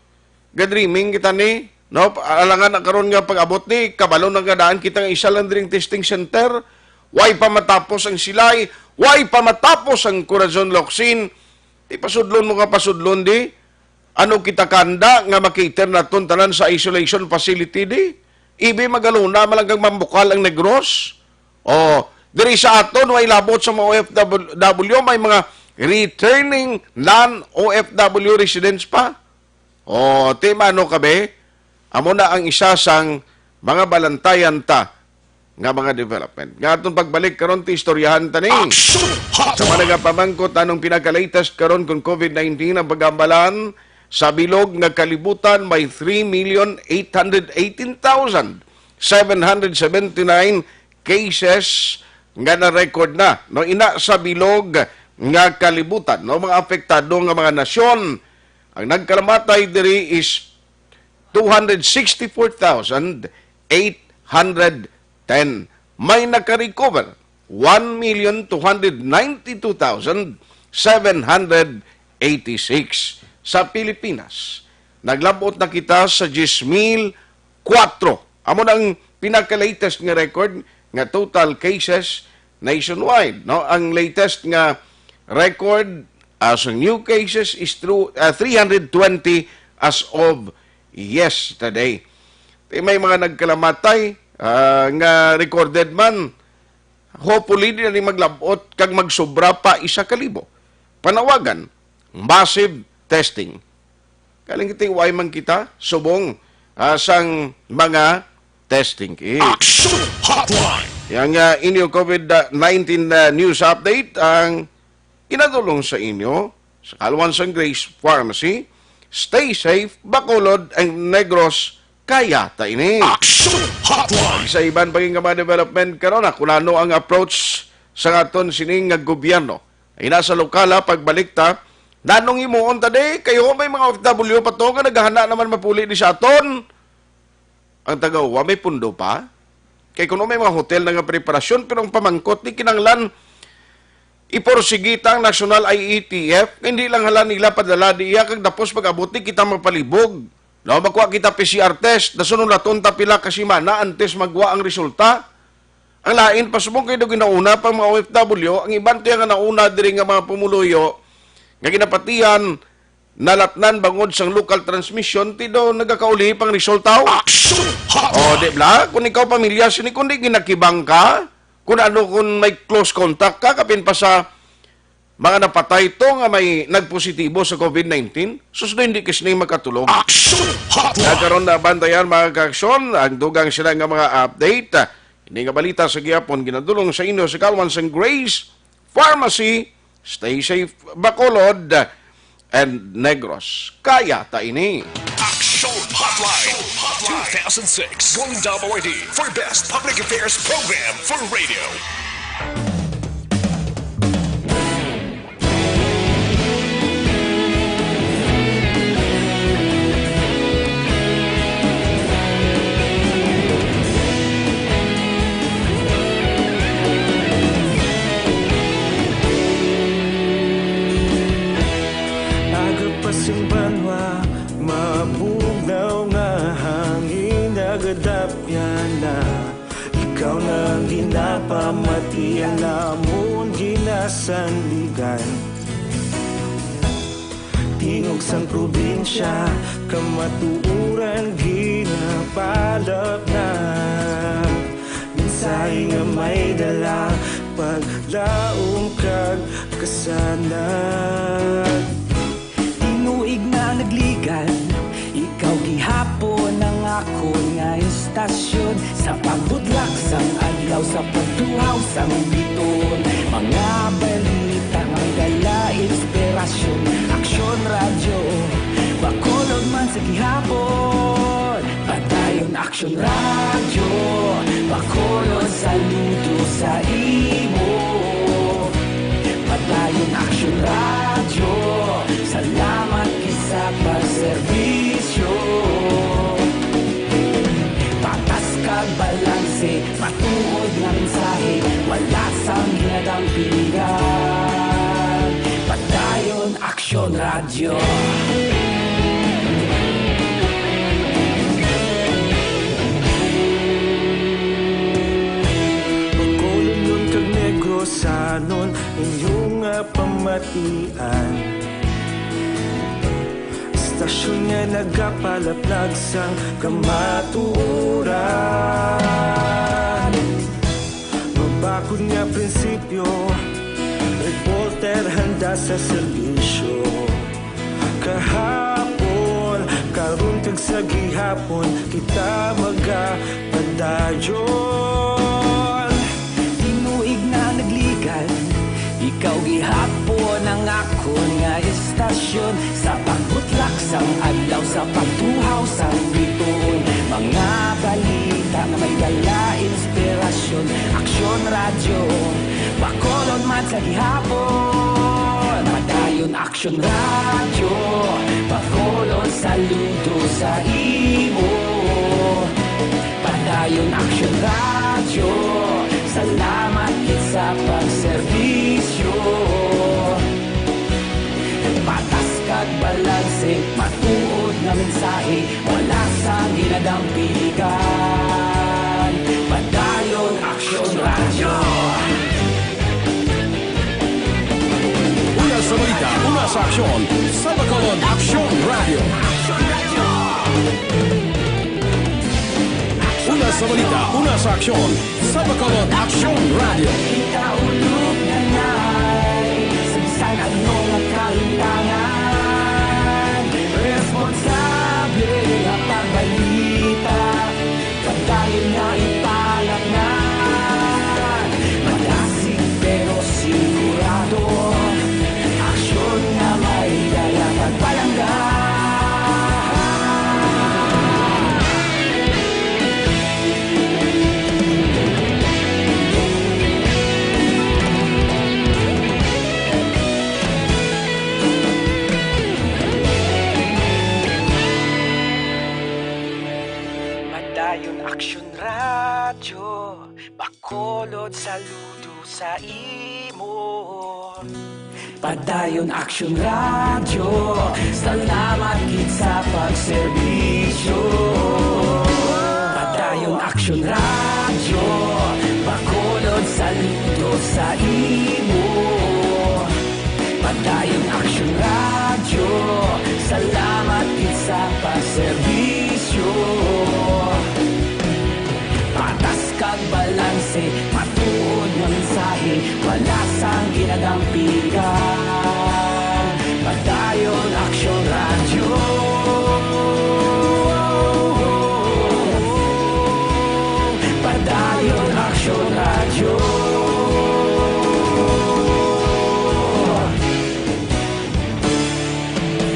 ga-dreaming kita ni, no? Alangan na karon nga pag-abot ni, kabalo na nga daan kita nga isa lang diri ang testing center. Way pa matapos ang Silay, way pa matapos ang Corazon Locsin. Di pasudlon mo nga pasudlon di. Ano kita kanda nga makater naton tanan sa isolation facility di? Ibi magaluna man lang kag mambukal ang Negros. O, diri sa aton, way labot sa mga O F W, may mga returning non-O F W residents pa. O, ti mano ka, be? Amo na ang isa sang mga balantayan ta nga mga development. Nga aton pagbalik karon, ti istoryahan ta ni. Action Sa mga Hotline! Nagapamangkot anong pinaka-latest karon kung COVID nineteen ang paghambalan sa bilog nga kalibutan, may three million eight hundred eighteen thousand seven hundred seventy-nine cases nga na-record na, no, ina sa bilog nga kalibutan, no, mga apektado nga mga nasyon. Ang nagkalamatay diri is two hundred sixty-four thousand eight hundred ten. May nakarecover, one million two hundred ninety-two thousand seven hundred eighty-six. Sa Pilipinas, naglabot na kita sa diyes mil kuwatro. Amo na ang pinaka-latest nga record nga total cases nationwide, no? Ang latest nga record, ah, sa new cases is through, ah, three hundred twenty as of yesterday. Ti may mga nagkalamatay, ah, nga recorded man. Hopefully, di na ni maglabot kag magsubra pa isa ka libo. Panawagan, massive testing. Galing kita, way man kita subong, ah, sang mga testing kit. Action Hotline! Yang, ah, inyo COVID nineteen, ah, news update, ang ginadulong sa inyo sa Kalwan sang Grace Pharmacy. Stay safe, Bacolod and Negros, kaya ta ini. Action Hotline! Sa iban pa nga mga development karon, ah, kung ano ang approach sa aton sining nga gobyerno. Ina sa lokal, ha, pagbalik ta, nanong himuon ta di, kayo may mga O F W pa to nga naghahana naman mapuli di sa aton. Ang taga-uwa, may pundo pa? Kay kuno may mga hotel na nga preparasyon, pero ang pamangkot ni kinanglan, iporsigi ta ang National I A T F, hindi lang hala nila padala diya kag tapos pag-abot di kita mapalibog. No, magkuha kita P C R test, dason hulaton ta pila ka semana antes magwa ang resulta. Ang lain pa subong kay daw ginauna pang mga O F W, ang iban tiya nga nauna diri nga mga pumuluyo nga ginapatihan nalatnan bangod sang local transmission, ti daw nagakauli pang resulta. Action Hotline! O, di bla? Kung ikaw pamilya sini, kung di ginakibang ka, kung ano, kung may close contact ka, kapin pa sa mga napatay to nga may nagpositibo sa COVID nineteen, sus, do hindi ka sini makatulog. Action Hotline! Nagkaroon na bantayan, mga kaaksyon, ang dugang sila nga mga update. Ini nga balita sa gihapon ginadulong sa inyo sa kalwan sang Grace Pharmacy. Stay safe, Bacolod and Negros. Kaya ta ini. Action Hotline two thousand six Golden Dome Awardee for Best Public Affairs Program for Radio. Aga pa sing banwa, mabugnaw nga hangin nagadapyan na. Ikaw na ang ginapamati, ang amon ginasandigan. Tingog sang probinsya, kamatuoran ginapalapnag. Mensahe nga may dala, paglaom kag kasanag. Tinuig na nagligan, ikaw gihapon ang akon nga istasyon. Sa pagbutlak sang adlaw, sa pagtuhaw sang biton, mga balita nga may dala inspirasyon. Aksyon Radyo, Bacolod man sa gihapon. Padayon Aksyon Radyo, Bacolod, saludo sa imo. Padayon Aksyon Radyo, salamat gid sa pagserbisyo. Patas kag balanse, matuod nga mensahe, wala sang ginadampingan. Padayon Aksyon Radyo. Bacolodnon kag Negrosanon, inyo nga pamatian. Istasyon nga nagapalaplag sang kamatuoran. Mabakod nga prinsipyo, reporter handa sa serbisyo. Kahapon, karon kag sa gihapon, kita magapadayon. Tinuig na nagligan, ikaw gihapon ang akon nga istasyon. Sa pagbutlak sang adlaw, sa pagtuhaw sang bituon, mga balita nga may dala inspirasyon. Aksyon Radyo, Bacolod man sa gihapon. Padayon Aksyon Radyo, Bacolod, saludo sa imo. Padayon Aksyon Radyo, salamat gid sa pagserbisyo. Patas kag balanse, matuod nga mensahe, wala sang ginadampigan. Padayon Aksyon Radyo. Una sa balita, una sa aksyon, sa Bacolod Aksyon Radyo. Una sa balita, una sa aksyon, sa Bacolod Aksyon Radyo. Ikaulog na nay, sa bisan ano nga kahitangan, responsable nga pagbalita, padayon nga ipalapngan. Madasig pero sigurado, aksyon nga may dala pagpalangga. Padayon Aksyon Radyo, Bacolod, saludo sa imo. Padayon Action Radio, salamat gid sa pagserbisyo. Padayon Action Radio, Bacolod, saludo sa imo. Padayon Action Radio, salamat gid sa pagserbisyo. Patas kag balanse, matuod nga mensahe, wala sang ginadampigan. Padayon Action Radio. Padayon Action Radio.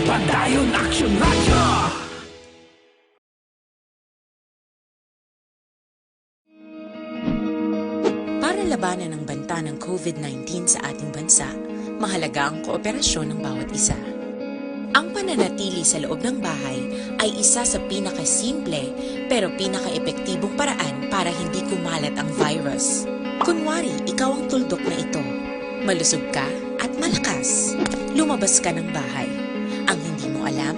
Padayon Action Radio. Para labanan ang banta ng COVID nineteen sa ating bansa, mahalaga ang kooperasyon ng bawat isa. Ang pananatili sa loob ng bahay ay isa sa pinakasimple pero pinakaepektibong paraan para hindi kumalat ang virus. Kunwari, ikaw ang tuldok na ito. Malusog ka at malakas. Lumabas ka ng bahay. Ang hindi mo alam,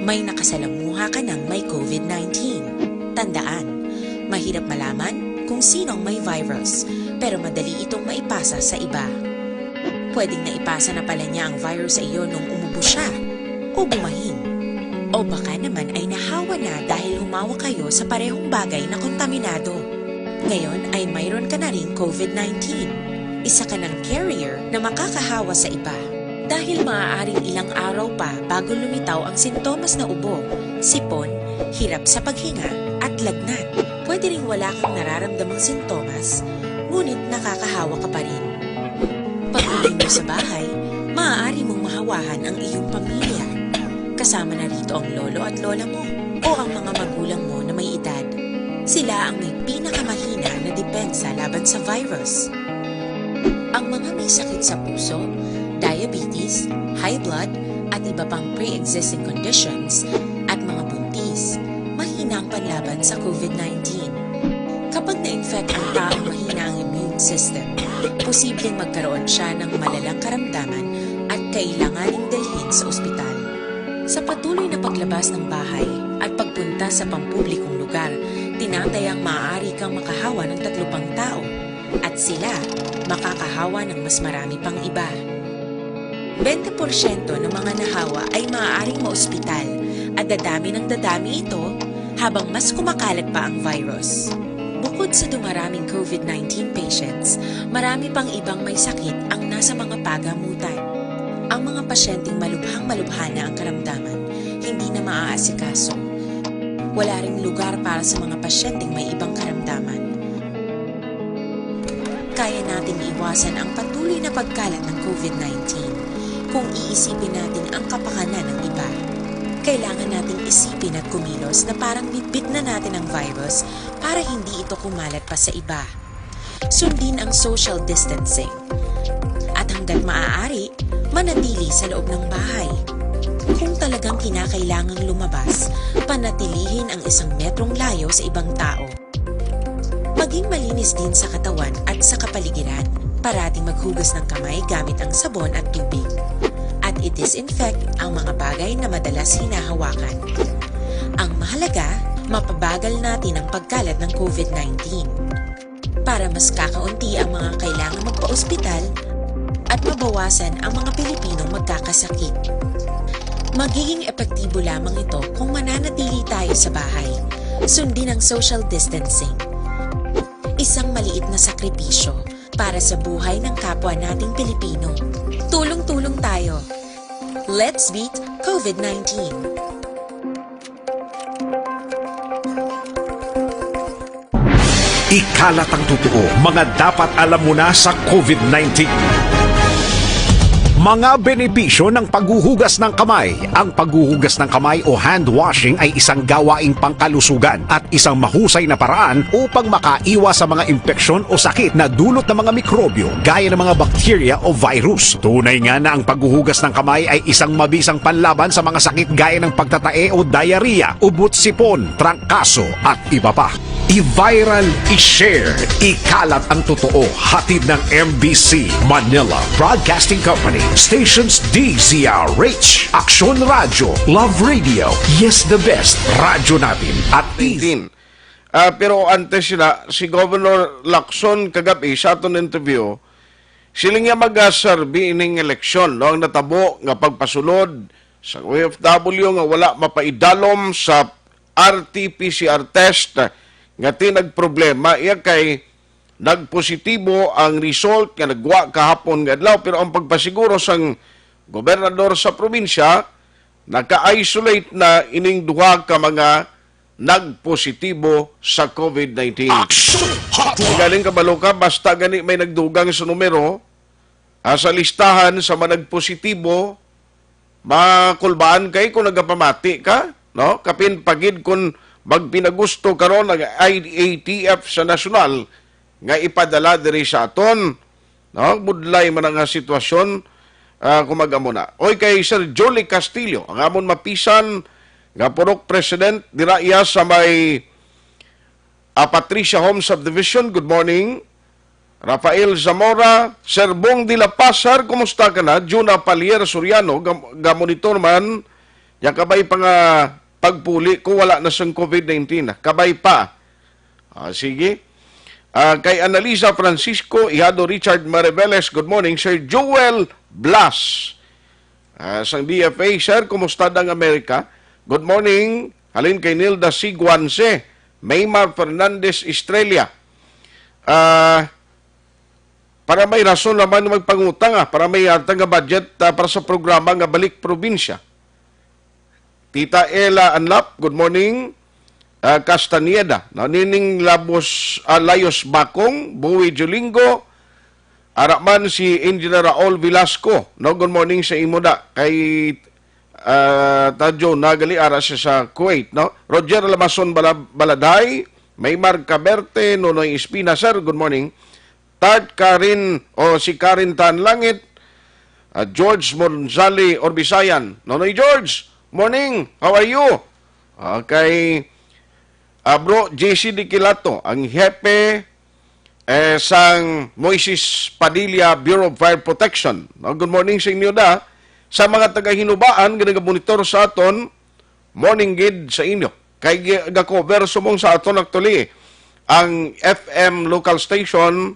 may nakasalamuha ka ng may COVID nineteen. Tandaan, mahirap malaman kung sino ang may virus, pero madali itong maipasa sa iba. Pwedeng naipasa na pala niya ang virus sa iyo nung umubo siya o bumahin. O baka naman ay nahawa na dahil humawak kayo sa parehong bagay na kontaminado. Ngayon ay mayroon ka na ring COVID nineteen. Isa ka ng carrier na makakahawa sa iba. Dahil maaaring ilang araw pa bago lumitaw ang sintomas na ubo, sipon, hirap sa paghinga, at lagnat. Pwede ring wala kang nararamdamang sintomas, ngunit nakakahawa ka pa rin. Pag-uwi mo sa bahay, maaari mong mahawahan ang iyong pamilya. Kasama na rito ang lolo at lola mo o ang mga magulang mo na may edad. Sila ang may pinakamahina na depensa laban sa virus. Ang mga may sakit sa puso, diabetes, high blood, at iba pang pre-existing conditions, at mga buntis, mahina ang panlaban sa COVID nineteen. Kapag na-infect ang taong mahina ang immune system, posibleng magkaroon siya ng malalang karamdaman at kailanganing dalhin sa ospital. Sa patuloy na paglabas ng bahay at pagpunta sa pampublikong lugar, tinatayang maaari kang makahawa ng tatlo pang tao, at sila makakahawa ng mas marami pang iba. Bente porsyento ng mga nahawa ay maaaring maospital, at dadami ng dadami ito habang mas kumakalat pa ang virus. Bukod sa dumaraming COVID nineteen patients, marami pang ibang may sakit ang nasa mga pagamutan. Ang mga pasyenteng malubhang-malubha na ang karamdaman, hindi na maaasikaso. Wala ring lugar para sa mga pasyenteng may ibang karamdaman. Kaya nating iwasan ang patuloy na pagkalat ng COVID nineteen kung iisipin natin ang kapakanan ng iba. Kailangan nating isipin at kumilos na parang bitbit na natin ang virus para hindi ito kumalat pa sa iba. Sundin ang social distancing. At hanggat maaari, manatili sa loob ng bahay. Kung talagang kinakailangang lumabas, panatilihin ang isang metrong layo sa ibang tao. Maging malinis din sa katawan at sa kapaligiran. Parating maghugas ng kamay gamit ang sabon at tubig. At i-disinfect ang mga bagay na madalas hinahawakan. Ang mahalaga, mapabagal natin ang pagkalat ng COVID nineteen. Para mas kakaunti ang mga kailangang magpaospital at mabawasan ang mga Pilipinong magkakasakit. Magiging epektibo lamang ito kung mananatili tayo sa bahay. Sundin ang social distancing. Isang maliit na sakripisyo para sa buhay ng kapwa nating Pilipino. Tulong-tulong tayo. Let's beat COVID nineteen. Ikalat ang totoo, mga dapat alam mo na sa COVID nineteen. Mga benepisyo ng paghuhugas ng kamay. Ang paghuhugas ng kamay o hand washing ay isang gawaing pangkalusugan at isang mahusay na paraan upang makaiwas sa mga impeksyon o sakit na dulot ng mga mikrobyo gaya ng mga bakterya o virus. Tunay nga na ang paghuhugas ng kamay ay isang mabisang panlaban sa mga sakit gaya ng pagtatae o diarrhea, ubot-sipon, trangkaso, at iba pa. I-viral, i-share, ikalat ang totoo. Hatid ng M B C Manila Broadcasting Company. Stations D Z R H, Aksyon Radyo, Love Radio, Yes the Best, Radyo Natin, at T V. Nineteen. Ah, pero antes sila, si Governor Lacson kagabi sa aton interview, sila nga magasarbi ining eleksyon, no? Ang natabo nga pagpasulod sa O F W nga wala mapaidalom sa R T P C R test nga tinagproblema iya kay nagpositibo ang result nga nagwa kahapon nga adlaw, pero ang pagpasiguro sang gobernador sa probinsya, naka-isolate na ining duha ka mga nagpositibo sa COVID nineteen. Action Hotline! Galing kabalo ka, basta gani may nagdugang sa numero, ah, sa listahan sa mga nagpositibo, makulbaan kay kung nagapamati ka, no? Kapin pagid kung magpinagusto karon ang I A T F sa nasyonal nga ipadala diri sa aton, no? Budlay man nga sitwasyon, ah, kung mag-amo na. Oy, kay Sir Jolly Castillo, ang amon mapisan nga purok president dira iya sa may, ah, Patricia Home Subdivision, good morning. Rafael Zamora, Sir Bong de la Paz, sir, kumusta ka na? Juna Palier Soriano, gam-, gamonitor man, ya kabay pa nga pagpuli ko, wala na sang COVID nineteen. Kabay pa. Ah, sige. Ah, kay Annalisa Francisco, Ihado Richard Mariveles, good morning. Sir Joel Blas, ah, sang D F A, sir, kumusta ang Amerika? Good morning. Halin kay Nilda Siguanse, Maymar Fernandez Estrella. Ah, para may rason naman magpangutang, ah, para may atang nga budget, ah, para sa programa nga Balik Probinsya. Tita Ella Anlap, good morning. Ah, Castañeda, no? Nining Labos, ah, Layos Bakong, Bowie Julingo, ara man si Engineer Raul Velasco, no? Good morning sa imo da. Kay, ah, Tadyo, nagali ara siya sa Kuwait, no? Roger Lamason Bala-, Baladay, Maymar Caberte, Nonoy Espina, sir, good morning. Tart Karen, o si Karen Tan Langit, ah, George Monzali Orbisayan. Nonoy George, morning, how are you? Okay. Ah, bro, J C Diquilato, ang hepe, eh, sang Moises Padilla Bureau of Fire Protection. No, good morning sa inyo da. Sa mga taga-Hinubaan nga nagamonitor sa aton, morning gid sa inyo. Kay gi-, ga-cover subong sa aton actually ang F M local station,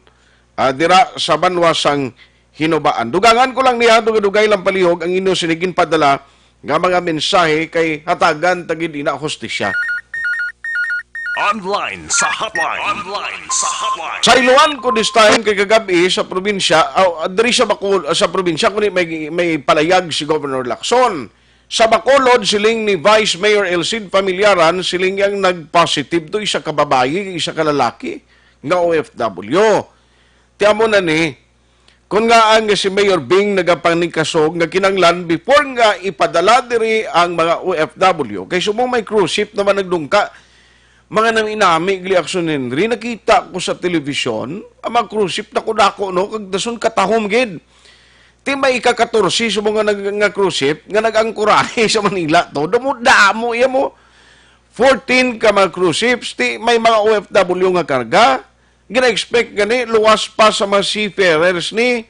ah, dira sa banwa sang Hinubaan. Dugangan ko lang niya, dugay-dugay lang palihog ang inyo sini ginpadala nga mga mensahe kay hatagan ta gid ina hustisya. Online sa hotline. Online sa hotline. Sa Iloan ko this time kay kagabi sa probinsya, aw, diri sa Bacol, sa probinsya kundi may, may palayag si Governor Lacson. Sa Bacolod, siling ni Vice Mayor El Cid Familiaran, siling yang nag-positive to isa ka babayi, isa ka lalaki nga O F W. Ti amo na ni, kun ngaa nga si Mayor Bing nagapanikasog nga kinanglan before nga ipadala diri ang mga O F W, kay subong may cruise ship naman nagdungka, mga nami-nami, gali Action Henry, nakita ko sa telebisyon, ang mga cruise ship, dako-dako, no? Kag dason katahom gid. Ti may ika-katorse subong nga nag-, nga cruise ship nga nag-angkorahe sa Manila to. Damo-damo iya mo. Fourteen ka mga cruise ships, ti may mga O F W nga karga. Gina-expect gani luwas pa sa mga seafarers ni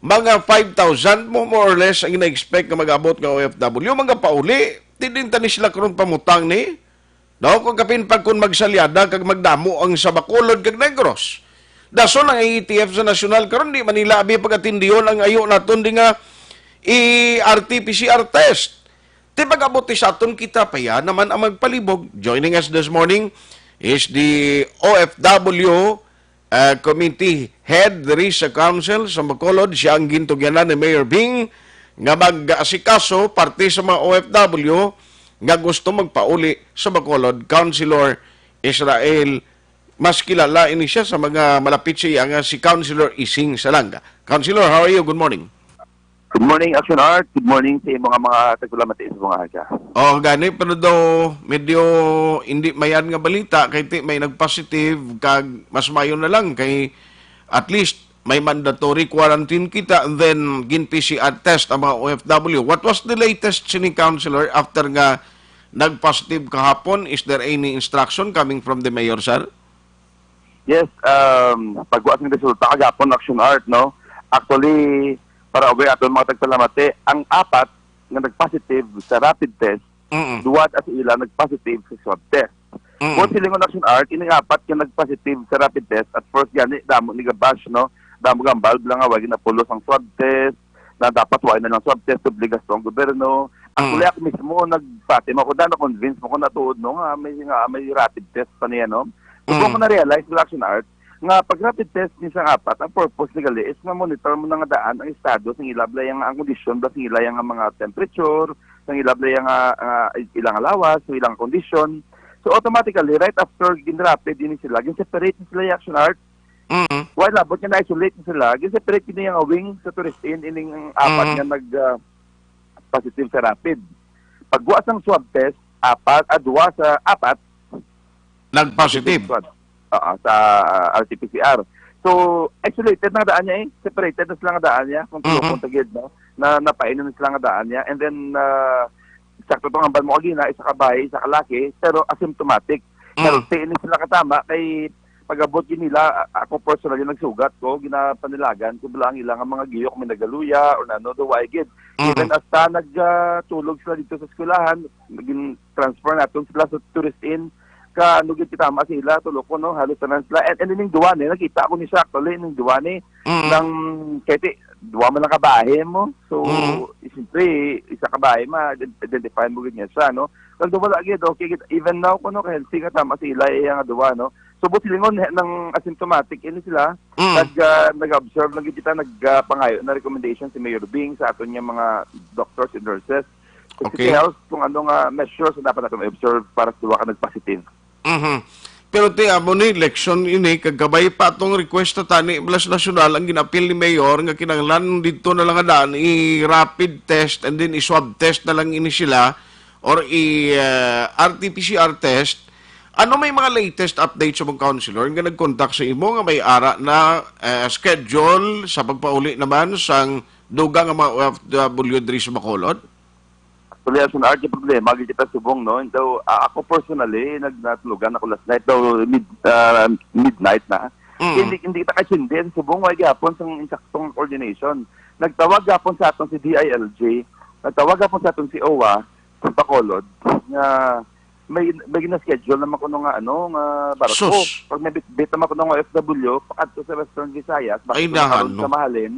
mga five thousand mo, more or less, ang gina-expect nga mag-abot nga O F W, mga pauli. Ti din tani sila karon pamutang ni. No, kung kapin pag kun magsalyada kag magdamo ang sa Bacolod kag Negros. Dason ang A T F sa nasyonal karon, di man nila abi pag-atindihon ang ayo naton di nga i-R T P C R test. Ti pag-abot ti sa aton kita pa ya naman ang magpalibog. Joining us this morning is the O F W uh, committee head diri sa council sa Bacolod, siya ang gintugyanan ni Mayor Bing nga mag-asikaso parte sa mga O F W nga gusto magpauli sa Bacolod, Councilor Israel. Mas kilala ini siya sa mga malapit sa iya nga si Councilor Ising Salanga. Councilor, how are you? Good morning. Good morning, Action Art. Good morning sa imo nga mga tagpalamati sa mga aga. Oh, gani, pero daw medyo hindi mayan nga balita kay ti may nag-positive kag mas mayo na lang kay at least may mandatory quarantine kita and then gin P C R test ang mga O F W. What was the latest sini, Councilor, after nga nag-positive kahapon. Is there any instruction coming from the mayor, sir? Yes, um, pagwa sang resulta kagapon, Action Art, no? Actually, para aware aton mga tagpalamati, ang apat nga nag-positive sa rapid test, Mm-mm. duwa sa ila nag-positive sa swab test. Mm-mm. Buot silingon, Action Art, ining apat nga nag-positive sa rapid test, at first gani, damo ni gabash, no? Damo gambal lang nga, wala ginapulos ang swab test, na dapat wala na lang swab test, doble gasto ang gobyerno. Actually, Mm. ako mismo, nagpati mo ako, na convince mo ko na tuod, no, nga may, nga may rapid test pa niya, no? Ug Mm. ako na-realize, Action Art, nga pag rapid test ni sang apat, ang purpose ni gali is ma-monitor mo na nga daan ang estado sang ila, bala, nga ang kondisyon, bala, sang ila nga mga temperature, sang ila, bala, nga, nga ilang lawas, sang ilang kondisyon. So, automatically, right after gin-rapid din sila, gin-separate sila, Action Art. Mm. While labot nga na-isolate sila, gin-separate gid nga wing sa Tourist Inn ining apat Mm. nga nag, ah, positive sa rapid. Pagwa sang swab test, apat, ah, duwa sa apat, Nag-positive. Swab. Oo, sa, ah, R T P C R. So, isolated na daan niya eh. Separated na sila nga daan niya. Kung Mhm. tulokon ta gid, no? Na, napainom sila nga daan niya. And then, ah, sakto tong hambal mo kagina, isa ka bayi, isa ka laki, pero asymptomatic. Mm. Pero ini sila katama kay pag-abot gid nila, a-, ako personally nagsugat ko, ginapanilagan ko bala ang ila nga mga giyok may nagaluya or nano, do why gid. Mm. Even hasta nag, ah, tulog sila dito sa eskwelahan, gin-transfer naton sila sa Tourist Inn. Ka, ano gid, kita ma sila, tulo ko, no? Halos tanan sila. And, and ining duwa ni, nakita ko ni siya, actually, ining duwa ni, Mm. nang, kay ti, duwa man lang kabahin mo. So, Mm. siyempre, isa kabahin, ma-identify mo gid niya siya, no? Although wala gid, okay gid. Even now, kuno, ka-healthy nga tama si Eli, iya nga duwa, no? So, buot silingon, he-, nang asymptomatic, ini sila, Mm. nag, ah, nag-observe lang gid kita, nag, ah, pangayo na recommendation si Mayor Bing sa aton nga mga doctors and nurses. Sa Okay. City Health, kung ano nga measures na dapat natin ma-observe para sa duwa ka nag-positive. Mhm. Pero ti, amo ni, election ini, kag kabay pa atong request na tani, bala sa nasyonal, ang gin-apil ni Mayor nga kinahanglan dito na lang nga daan, i-rapid test and then i-swab test na lang ini sila or i, ah, R T P C R test. Ano may mga latest update sa mga councilor nga nag-contact sa imo nga may ara na, eh, schedule sa pagpauli naman sang dugang nga mga O F W diri sa Bacolod? Actually, as an art, yung problema, gid kita subong, no? Daw, ah, ako personally, nag-, natulugan ako last night, daw mid-, ah, midnight na. Mm. Hindi, hindi kita kaintindi sa subong, wala gihapon sang insaktong coordination. Nagtawag gihapon sa aton si D I L G, nagtawag gihapon sa aton si O W A, sa Bacolod, nga may, may gina-schedule naman kuno nga, ano, nga barko. Sus. Pag may bitbit naman kuno nga O F W, pakadto sa Western Visayas, bakit Ay, kuno karon nahan, no? sa Mahalin.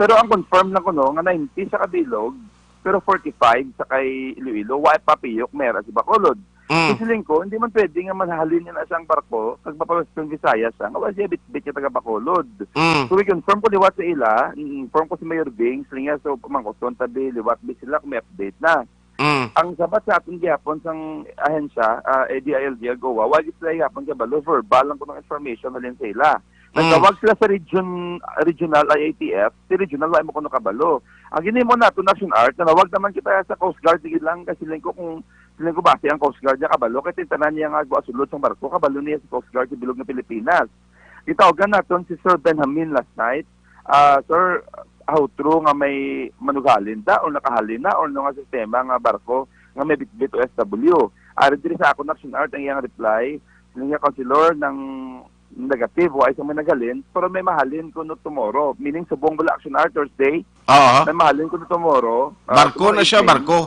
Pero ang confirm lang kuno nga ninety sa Kabilog, pero forty-five sa kay Iloilo, wa pa piyok, may ara si Bacolod. Mm. Siling ko, hindi man pwede nga mahalin niya na siyang barko, kag mapa-Western Visayas siya, nga wala siya bitbit nga taga Bacolod. Mm. So, we confirm ko liwat sa ila, inform ko si Mayor Bing, siling niya, so, pamangkuton tabi, liwat bi sila kung may update na. Mm. Ang sabat sa aton gihapon sang ahensya, ah, eh, D I L G, agoa, wa gid sila gihapon kabalo, verbal lang kuno ang information halin sa ila. Mm. Nagtawag sila sa region, regional I A T F, si regional wa mo kuno kabalo. Ang ginhimo nato, Action Art, nanawag naman kita sa Coast Guard, sige lang, kasi siling ko kung, siling ko basi ang Coast Guard niya kabalo, kay tintanan niya nga agwa sulod sang barko, kabalo niya sa Coast Guard sa bilog nga Pilipinas. Gitawagan naton si Sir Benjamin last night. Ah, sir, how true nga may manughalin ta or nakahalin na or ano nga sistema nga barko nga may bitbit O F W? Ari diri sa akon, Action Art, ang iyang reply. Siling niya, Councilor, nang negative, wa isa may naghalin, pero may mahalin kuno tomorrow. Meaning, subong bala, Action Art, Thursday, Oo. may mahalin kuno tomorrow. Ah, Barko tomorrow na siya, evening. barko.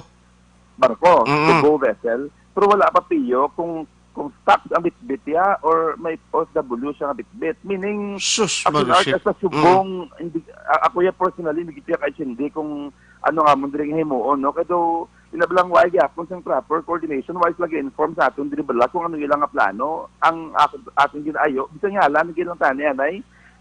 Barko, Mm-mm. cargo vessel, pero wala pa piyo kung, kung stocks ang bitbit ya or may O F W siya nga bitbit. Meaning, Sus, Action Art, Marisip. sa subong, Mm. hindi, a-, ako ya personally, hindi kita kaintindi kung ano nga mo diri nga himuon, no? Kaya daw, inabalang wa gihapon sang proper coordination, wa sila gi-inform sa aton diri bala kung ano ilang nga plano. Ang ak-, aton ginayo, bisan nga hala, naging lang tani, anay,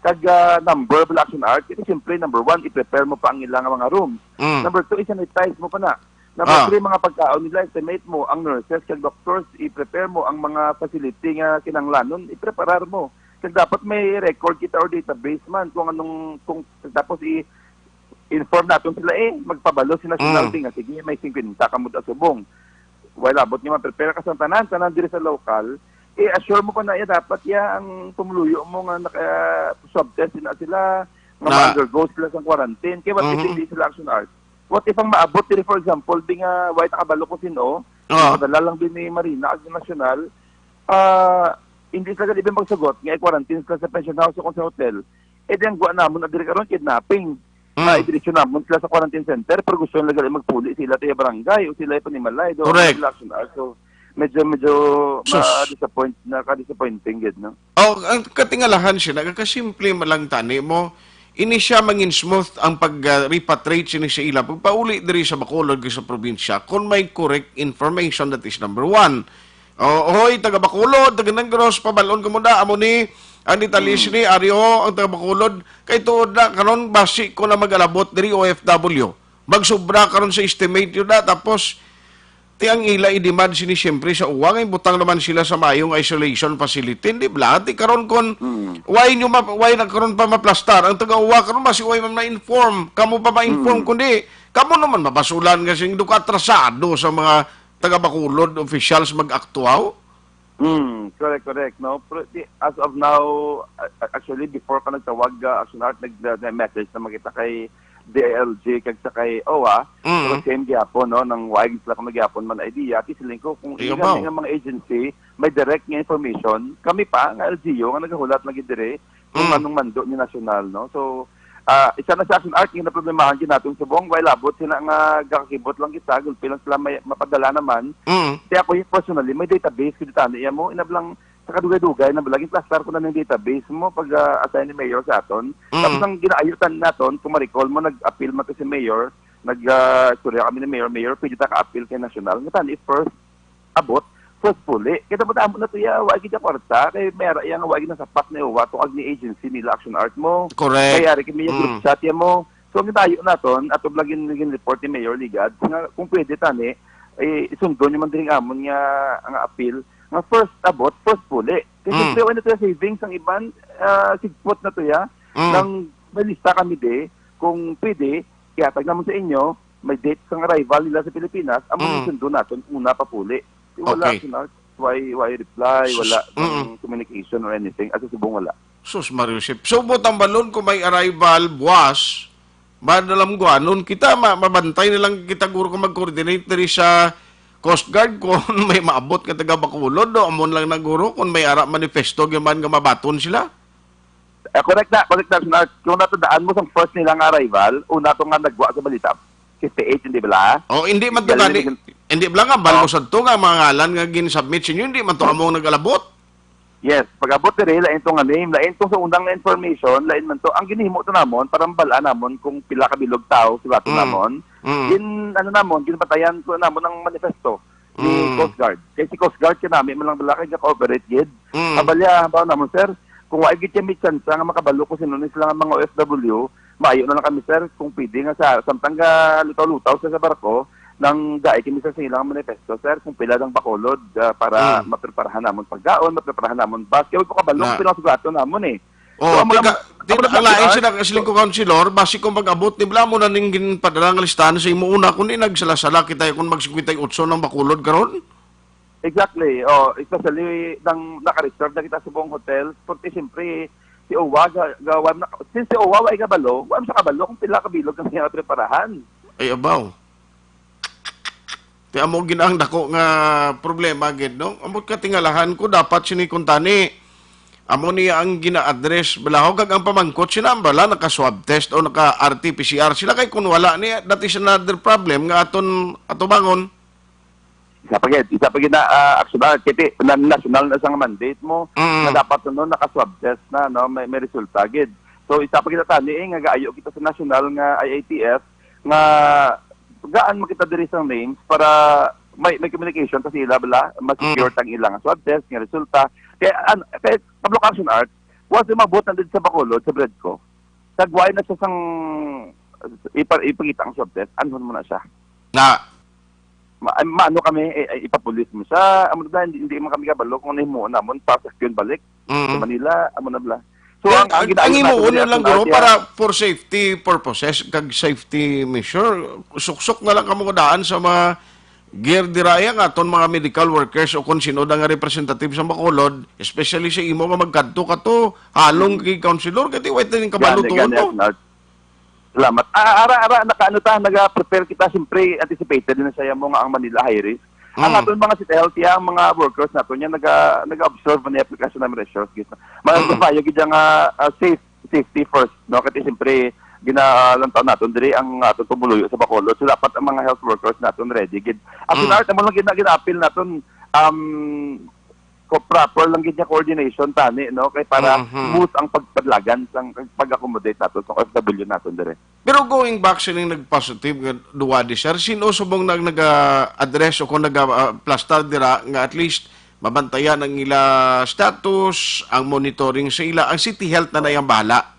kag, ah, number bala, Action Art, kasi siyempre, number one, i-prepare mo pa ang ilang nga mga rooms. Mm. Number two, i-sanitize mo pa na. Number Ah. three, mga pagkaon nila, estimate mo, ang nurses kag doctors, i-prepare mo, ang mga facility nga kinahanglanon, i-preparar mo. Kag dapat may record kita or database man kung anong, kung, tapos i-inform naton sila, eh, magpabalo si National Mm. Team nga, sige, may singkwenta ka mo subong. Well, abot nga ma-prepare ka sa tanan, tanan diri sa local, i-assure mo pa na iya, dapat iya ang pumuluyo mo nga naka-swab test na sila, nga Na ma-undergo sila sa quarantine. Kaya what if Mhm. hindi sila, Action Art? What if ang maabot diri, for example, di nga, wa ta kabalo kung sino, Ah. Padala lang din ni Marina ag ni National, ah, hindi sila gani magsugot nga i-quarantine sila sa pension house o kung sa hotel. Eh, di ang gwa namon na diri karon, kidnapping. Mm. Ah, idiretso namon sila sa quarantine center, pero gusto nila gali magpuli sila taga barangay o sila panimalay do. Correct. Ang action, ah, so, medyo, medyo Sus. ma-disappoint, naka-disappointing gid, no? Oh, ang katingalahan siya, nagakasimple man lang tani mo, ini siya mangin smooth ang pag-repatriate sini sa ila, pagpauli diri sa Bacolod kag sa probinsya, kung may correct information, that is number one. Oh, hoy, taga Bacolod, taga Negros, pabalon ko mo na, amo ni, ang detalye sini, ari ho, ang taga Bacolod, kay tuod na, karon, basi ko na mag-alabot diri, O F W. Magsubra karon sa estimate yun na, tapos, ti ang ila i-demand sini siyempre sa uwa, nga butang naman sila sa maayong isolation facility, di ba? Ti karon kon, why nyo ma-, why na karon pa maplastar? Ang taga-uwa karon, basi why man ma-inform? Kamo pa ma-inform, kundi, kamo naman mabasulan nga sing duka atrasado sa mga taga Bacolod officials mag-aktuaw? Hmm, correct, correct, no? Pero di, as of now, a- a- actually, before ka nagtawag, uh, Action Art, nag, nag-message naman kita kay D I L G kag sa kay O W A. Mm. Pero same gihapon, no? Nang wag sila kung gihapon man idea, at siling ko, kung Ayaw ila ba? Nga mga agency, may direct nga information, kami pa, nga L G U, nga nagahulat lagi dire, kung Mm. anong mando ni nasyonal, no? So, ah, isa na sa Action Art, nga naproblemahan gid natin subong, while abot sila nga gakakibot lang kita, gulpi lang sila may mapadala naman. Mm. Kaya ako yung personally, may database ko dito, ano, iya mo, inablang sa kadugay-dugay na balaging plastar ko na ng database mo pag ah, assign ni Mayor sa aton. Mm. Tapos ang ginaayo tan naton, kung ma-recall mo, nag-appeal man to si Mayor, nag ah, istorya kami ni Mayor, Mayor, pwede ta ka-appeal kay National. Nga tani, first abot, first puli. Kaya dapat amo na to ya, wa gid kwarta, kay may ara iya nga wa gid nasapak ni uwa, to ag ni agency nila Action Art mo. Correct. Kaya ari kami yung group Mm. chat ya mo. So ang gitayo naton, ato lagi naging report ni Mayor Ligad, nga kung pwede tani, eh, isundo nyo man diri ang amon nga, nga appeal, nga first abot, first puli. Kasi Mm. siyempre, wala na to savings ang iban, ah, sigpot na to ya. Mm. Nang may lista kami di, kung pwede, ihatag naman sa inyo, may date sang arrival nila sa Pilipinas, amo Mm. yung sundo naton, una pa puli. Wala Okay. sila, why, why reply, Sus-, wala mm. ng communication or anything, at subong wala. Sus, Mario Joseph. So, butang balon kung may arrival, buwas, madalamguanon kita, ma mabantay na lang kita, guro, kung mag-coordinate diri sa Coast Guard kung may maabot nga taga Bacolod, no? Amon lang na, guro, kung may ara manifesto, gyud man nga mabaton sila. Eh, correct na, correct na, Sir Art. Kung natandaan mo sa first nila nga arrival, una to nga nagwa sa balita, fifty-eight, hindi bala? O, hindi man to Galing gani, din. hindi bala nga, balo Oh. sad to nga mga ngalan nga gin-submit sa inyo, hindi man to among nag-alabot. Yes, pag-abot diri, lain to nga name, lain to sa unang nga information, lain man to. Ang ginhimo to namon, para mabal-an namon kung pila ka bilog tao si bato Mm. namon. Mm. Gin, ano namon, ginpatayan ko namon ang manifesto ni Mm. Coast Guard. Kay si Coast Guard, kinami man lang bala, kay nag-cooperate gid. Mm. Abali, ah, halimbawa namon, sir, kung wa gid kami tsansa nga makabalo kung sino ni sila nga mga O F W, maayo na lang kami, sir, kung pwede nga sa, samtang ga lutaw-lutaw sa, sa barko, nang gai kami sa silang manifesto, sir, kung pila ang Bacolod, ah, para Mm. mapreparahan namon pagkaon, mapreparahan namon bus. Kaya wag ko kabalo Na. kung pila ang sugaton namon eh. Oh, So, amo tika, lang, tin, amo lang, ang lain sir, sila, siling ko, Councilor, basi kung mag-abot ni bala mo na ning ginpadala nga listahan sa imo una, kung di nagsala-sala kita, kung mag-singkwenta y otso ng Bacolod karon? Exactly. Oh, especially nang naka-reserve na kita sa buong hotel, porque siyempre si O W A ga, ga, wa na, since si O W A wa ay kabalo, wa sa kabalo kung pila ka bilog ang siya preparahan. Ay, abaw. Ti amo gid ang dako nga problema gid, no? Amo katingalahan ko, dapat sini kuntani. Amo ni ang gina-address bala ho, kag ang pamangkot sila bala naka-swab test o naka-R T P C R sila, kay kun wala ni, that is another problem nga aton atubangon. Isa pa gid, isa pa gid na ah, actual, kiti na national na sang mandate mo Mm. na dapat no naka-swab test na, no, may, may resulta gid. So isa pa gid tani eh, nga gaayo kita sa national nga I A T F nga gaan mo kita diri sang names para may may communication ta sa ila bala, ma-secure Mm. tang ilang swab test nga resulta. Kaya an kay Pablo Carson Art, once mabot na dito sa Bacolod, sa Bredco, tagway na siya sang ipa, ipakita ang swab test, anhon mo na siya. Na, Ma, ay, maano kami, eh, eh, ipapulis mo siya, amo na, hindi, hindi man kami kabalo kung nahimuon namon, pasakyon balik sa mm. Manila, amo na bala. So, Ang, ang, ang, ang ginaayo himuon natin yun lang, natin guro, ay, para for safety purposes, kag safety measure, suksok na lang kamo daan sa mga gear diraya nga aton mga medical workers o kung sino da nga representative sa Bacolod, especially sa imo nga magkadto ka to, halong kay councilor, kay wait na ning kabalo Gani, tuon gani, mo. Arnold. Salamat. Ah, ara, ara, naka, ano ta, naga-prepare kita, siyempre, anticipated din sa mo nga ang Manila high risk. Ang Mm. aton mga City Health, ya, ang mga workers naton, yan, naga-, nag-observe man yung application namin resource, gid. Mga Mm. kabayo, gid, yung, ah, ah, safe, safety first, no? Kasi siyempre, ginalantaw naton diri ang aton pumuluyo sa Bacolod. So, dapat ang mga health workers naton ready, gid. As in, Mm. art, amo lang gina-, gina-appeal naton, um, ko-, proper lang gid niya coordination tani, no? Kay para Mhm. smooth ang pagpadlagan sang pag-accommodate naton sa O F W naton dire. Pero going back sining nag-positive nga duwa di, sir, sino subong nag-, naga-address o kung naga-, ah, plastar dira nga at least mabantayan ang ila status, ang monitoring sa ila, ang City Health na na iyang bahala?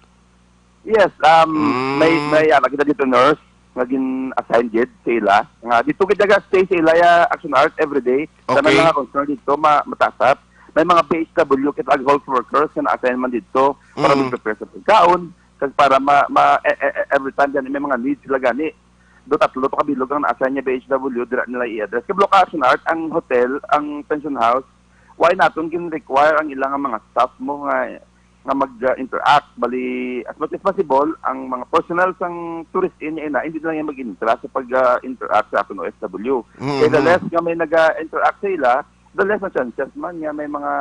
Yes, um, Mm. may, may, ah, kita dito nurse nga gin-assign gid sa ila. Nga dito gid naga-stay sa ila ya Action Art every day. Tanan Okay. Lang nga concern dito ma-, matasap. May mga B H W kita ag health workers nga na-assign man dito para Mm. mag-prepare sa pagkaon, kag para ma-, ma-, e-, e-, e-, every time gani may mga needs sila gani. Do tatlo to ka bilog ang na-assign niya B H W, dira nila i-address. Kay Block Action Art, ang hotel, ang pension house, why naton gin-require ang ilang mga staff mo nga, nga mag-, uh, interact? Bali, as much as possible, ang mga personnel sang tourist inn ina, hindi na lang yung mag-intra sa pag, uh, interact sa aton O F W. Kay the Mhm. less nga may nag-, uh, interact sa ila, the less na chances man nga may mga,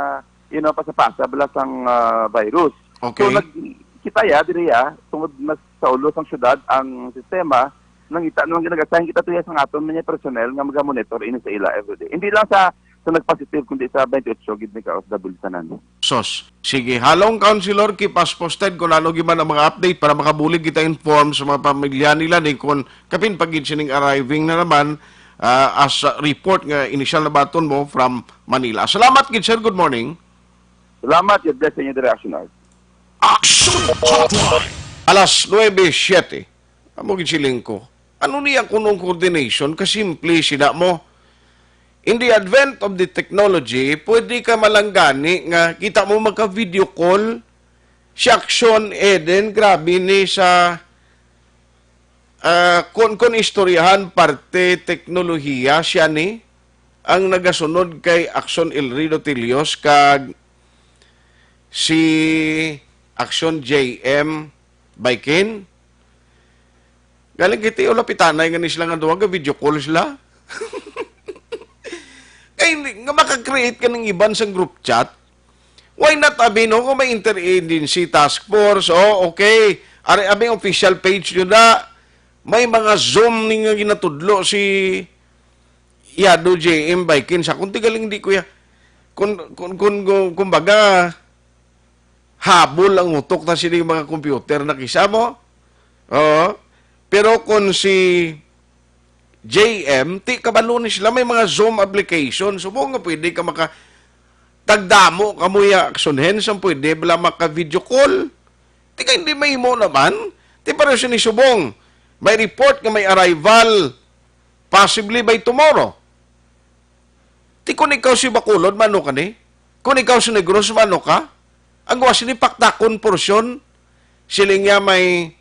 you know, pasa-pasa bala sang, uh, virus. Okay. So, nag-, kita ya, diri ya, tungod mas sa ulo sang syudad ang sistema, nangita naman gid nag-assign kita to ya sang aton mga personnel nga maga-monitor ini sa ila everyday. Hindi lang sa, sa nag-positive, kundi sa twenty-eight gid ni ka-O F W tanan. Sos. Sige, halong Councilor, keep us posted kung ano gid man ang mga update para makabulig kita inform sa mga pamilya nila ni kung kapin pa gid sining arriving na naman, ah, as a report nga inisyal na baton mo from Manila. Salamat gid, sir. Good morning. Salamat. God bless sa inyo, Direction Art. Action Hotline. Alas nuebe siete. Amo gid siling ko. Ano niya kunong coordination? Kasimple sila mo. In the advent of the technology, pwede ka malanggani nga kita mo magka-video call. Si Action Eden, grabe ni sa, ah, kun, kun istoryahan parte teknolohiya siya ni ang nagasunod kay Action Elry Dotilios kag si Action J M Baikin. Galing kiti o lapitanay nga ni sila nga duha, ga video call sila. Kay hindi, nga maka-create ka ng iban sa group chat, why not abi, no, kung may interagency task force, oh, okay, ari abi official page nyo na, may mga Zoom ni nga ginatudlo si Yado J M Baikin sa, kung tigaling di, kuya, kung, kung, kung, kung, kumbaga, habol ang utok na sini mga computer na kisa mo. Oo. Pero kung si J M, ti kabalo ni sila, may mga Zoom application. Subong nga pwede ka maka, tagdamo ka mo ya, Action Hands, ang pwede bala maka video call. Ti ka hindi mahimo naman. Ti pareho sini subong. May report nga may arrival possibly by tomorrow. Ti kun ikaw si Bacolod, mano ka ni? Kun ikaw si Negros, mano ka? Ang gawas ni paktakon porsyon, siling niya may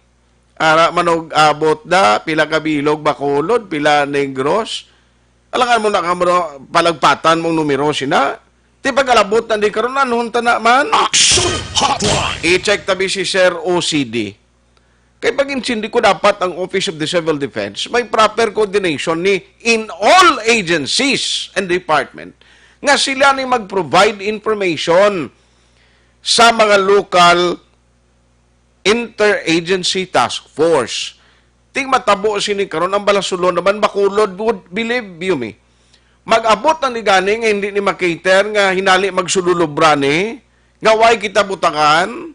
ara manog abot da, pila ka bilog Bacolod, pila Negros. Alangan mo na ka mo palagpatan mong numero sina. Ti pag-alabot na di karon, ano ta na man? Action Hotline. I-check tabi si Sir O C D. Kay pag-intindi ko, dapat ang Office of the Civil Defense may proper coordination ni in all agencies and department nga sila ni mag-provide information sa mga local interagency task force. Ting matabo sini karon ang Balasulon naman, Bacolod, would believe you me. Mag-abot na ni gani nga hindi ni makater nga hinali magsululubra ni nga way kita butangan.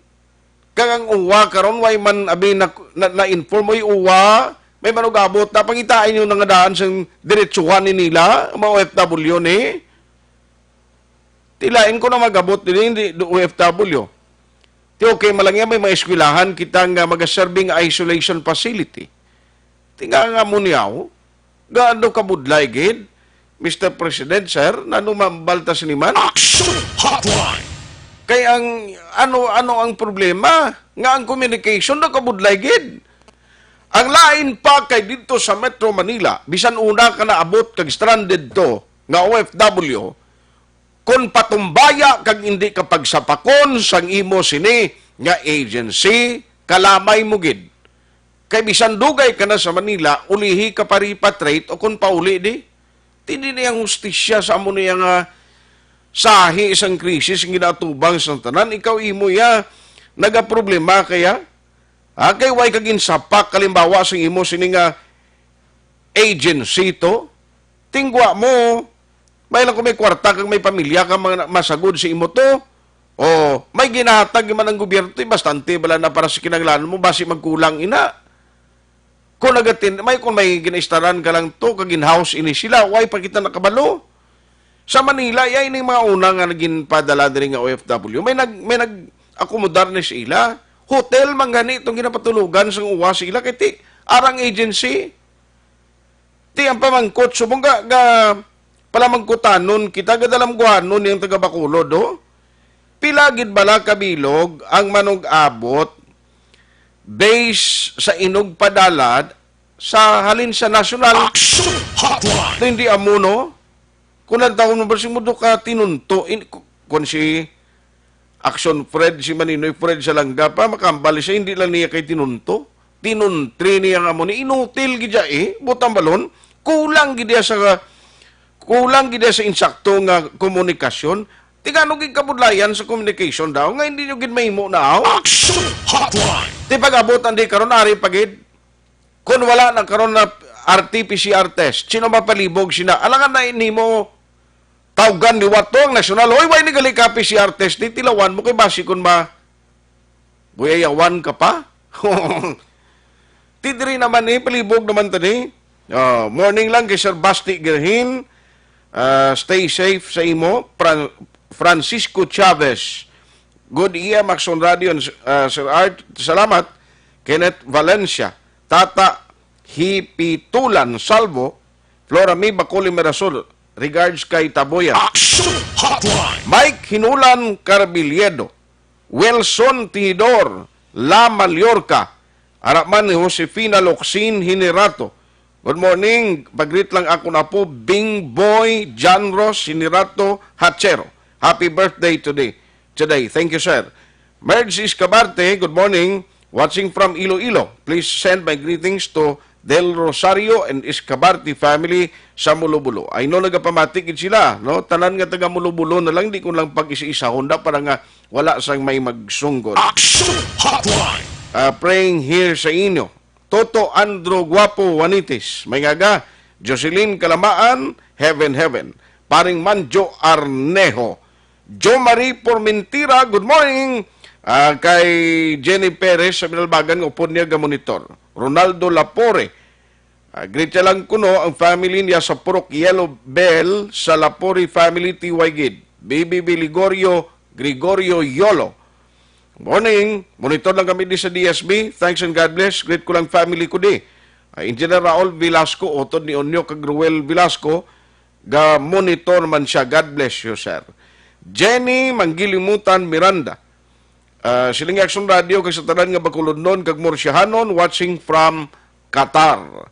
Kag ang uwa karon, way man abi na, na, na-inform, oy, uwa, may manugabot na, pangitain nyo na nga daan sang diretsuhan ni nila, ang mga O F W ni. Tilain ko na magabot din, hindi do O F W. Ti okay, malangya may mga eskwelahan kita nga magaserve nga isolation facility. Ti nga nga mo niyaw, gaano kabudlay gid, Mister President, sir, nano mambalta siniman? Action Hotline! Kay ang, ano, ano ang problema? Nga ang communication nakabudlay gid. Ang lain pa kay didto sa Metro Manila, bisan una ka naabot kag stranded to nga O F W, kon patumbaya kag indi ka pagsapakon sang imo sini nga agency, kalamay mo gid. Kay bisan dugay ka na sa Manila, ulihi ka pa repatriate o kon pauli di. Ti di na iya hustisya sa amo niya nga sahi sang krisis nga ginaatubang sang tanan. Ikaw imo iya nagaproblema kaya? Ha, kay way ka ginsapak, kalimbawa, sang imo sini nga agency to? Tingwa mo, may lang kung may kwarta kag may pamilya ka, mga masagod sa imo to. O may ginahatag man ang gobyerno, ti bastante bala na para sa kinahanglanon mo, basi magkulang ina. Kung nagatin-, may, kung may ginaistaran ka lang to, kag in-house ini sila, way pa kita nakabalo. Sa Manila, ya ining mga una nga naginpadala diri nga O F W, may nag-, may nag-akomodar ni sa ila. Hotel man gani itong ginapatulogan sang uwa sa ila, kay ti, arang agency. Ti ang pamangkot, subong ga, ga palamangkutanon kita, gadalamguanon niyang taga Bacolod, oh. Pila gid bala ka bilog ang manug-abot base sa inugpadala sa halin sa nasyonal? Action Hotline! Hindi amo, no? Kung nagtaon mo ba si Mudo ka tinunto, in, ku-, kung si Action Fred, si Maninoy Fred sa langga pa, makambal siya, hindi lang niya kay tinunto. Tinuntri niya nga mo ni, inutil gid siya eh, butang balon. Kulang gid siya sa, kulang gid siya sa insakto nga komunikasyon. Tingano gid kabudlayan sa communication daw, nga hindi nyo gid mahimo na, aw? Action Hotline! Ti pag-abot ang di karon, ari pa gid. Kung wala na karon na R T P C R test, sino mapalibog sina? Alangan na nimo tawgan liwat to ang nasyonal. Hoy, way ni gali ka P C R test, di tilawan mo kay basi kun ma-, buyayawan ka pa. Ti diri naman ni, palibog naman ta ni. Ah, morning lang kay Sir Basti Gerhin. Ah, stay safe sa imo. Fran-, Francisco Chavez. Good E M Action Radio, and, ah, Sir Art. Salamat. Kenneth Valencia. Tata Hipitulan Salvo. Flora Mi Bacoli Mirasol. Regards kay Taboya. Action Hotline! Mike Hinulan Carbiliedo. Wilson Tihidor, La Mallorca. Ara man ni Josefina Locsin Hinirato. Good morning. Pag-greet lang akon apo, Bing Boy John Ross Hinirato Hachero. Happy birthday today. Today. Thank you, sir. Merge Escabarte, good morning. Watching from Iloilo. Please send my greetings to Del Rosario and Escabarte family sa Mulobulo. I know nagapamati gid sila, no? Tanan nga taga Mulobulo na lang, di ko lang pag-isa-isahon da para nga wala sang may magsunggod. Action Hotline! Ah, praying here sa inyo. Toto Andro Guapo Juanitis, may ngaga, Jocelyn Kalamaan, Heaven Heaven. Paring Manjo Arneho. Jo Marie Pormentira, good morning. Ah, kay Jenny Perez sa Binalbagan, nga upod niya ga monitor. Ronaldo Lapore, ah, greet niya lang kuno ang family niya sa Purok Yellow Bell sa Lapore family T Y gid. Bibi Biligorio, Gregorio Yolo. Morning. Monitor lang kami di sa D S B. Thanks and God bless. Greet ko lang family ko di. Ah, Engineer Raul Velasco, utod ni Onyo kag Ruel Velasco, ga monitor man siya. God bless you, sir. Jenny Manggilimutan Miranda. Ah, siling Action Radio kag sa tanan nga Bacolodnon kag Murciahanon watching from Qatar.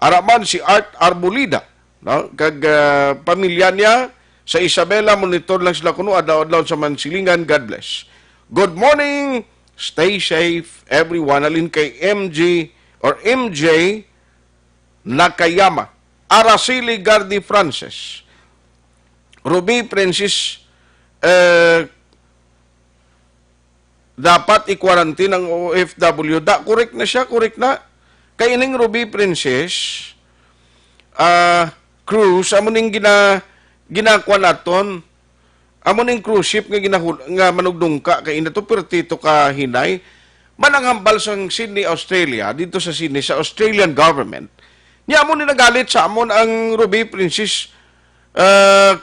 Ara man si Art Arbolida, no? Kag, ah, pamilya niya sa Isabela, monitor lang sila kuno adlaw-adlaw sa Mansilingan. God bless. Good morning. Stay safe, everyone. Halin kay M G or M J Nakayama. Araceli Gardi Francis. Ruby Princess, eh, dapat i-quarantine ang O F W. Da, correct na siya, correct na. Kay ining Ruby Princess, ah, cruise, amo ning gina-, ginakuan naton. Amo ning cruise ship nga ginahul-, nga manugdungka kay ina to, perti to ka hinay. Man ang hambal sang Sydney, Australia, dito sa Sydney, sa Australian government. Niya amo ni nagalit sa amon ang Ruby Princess, ah,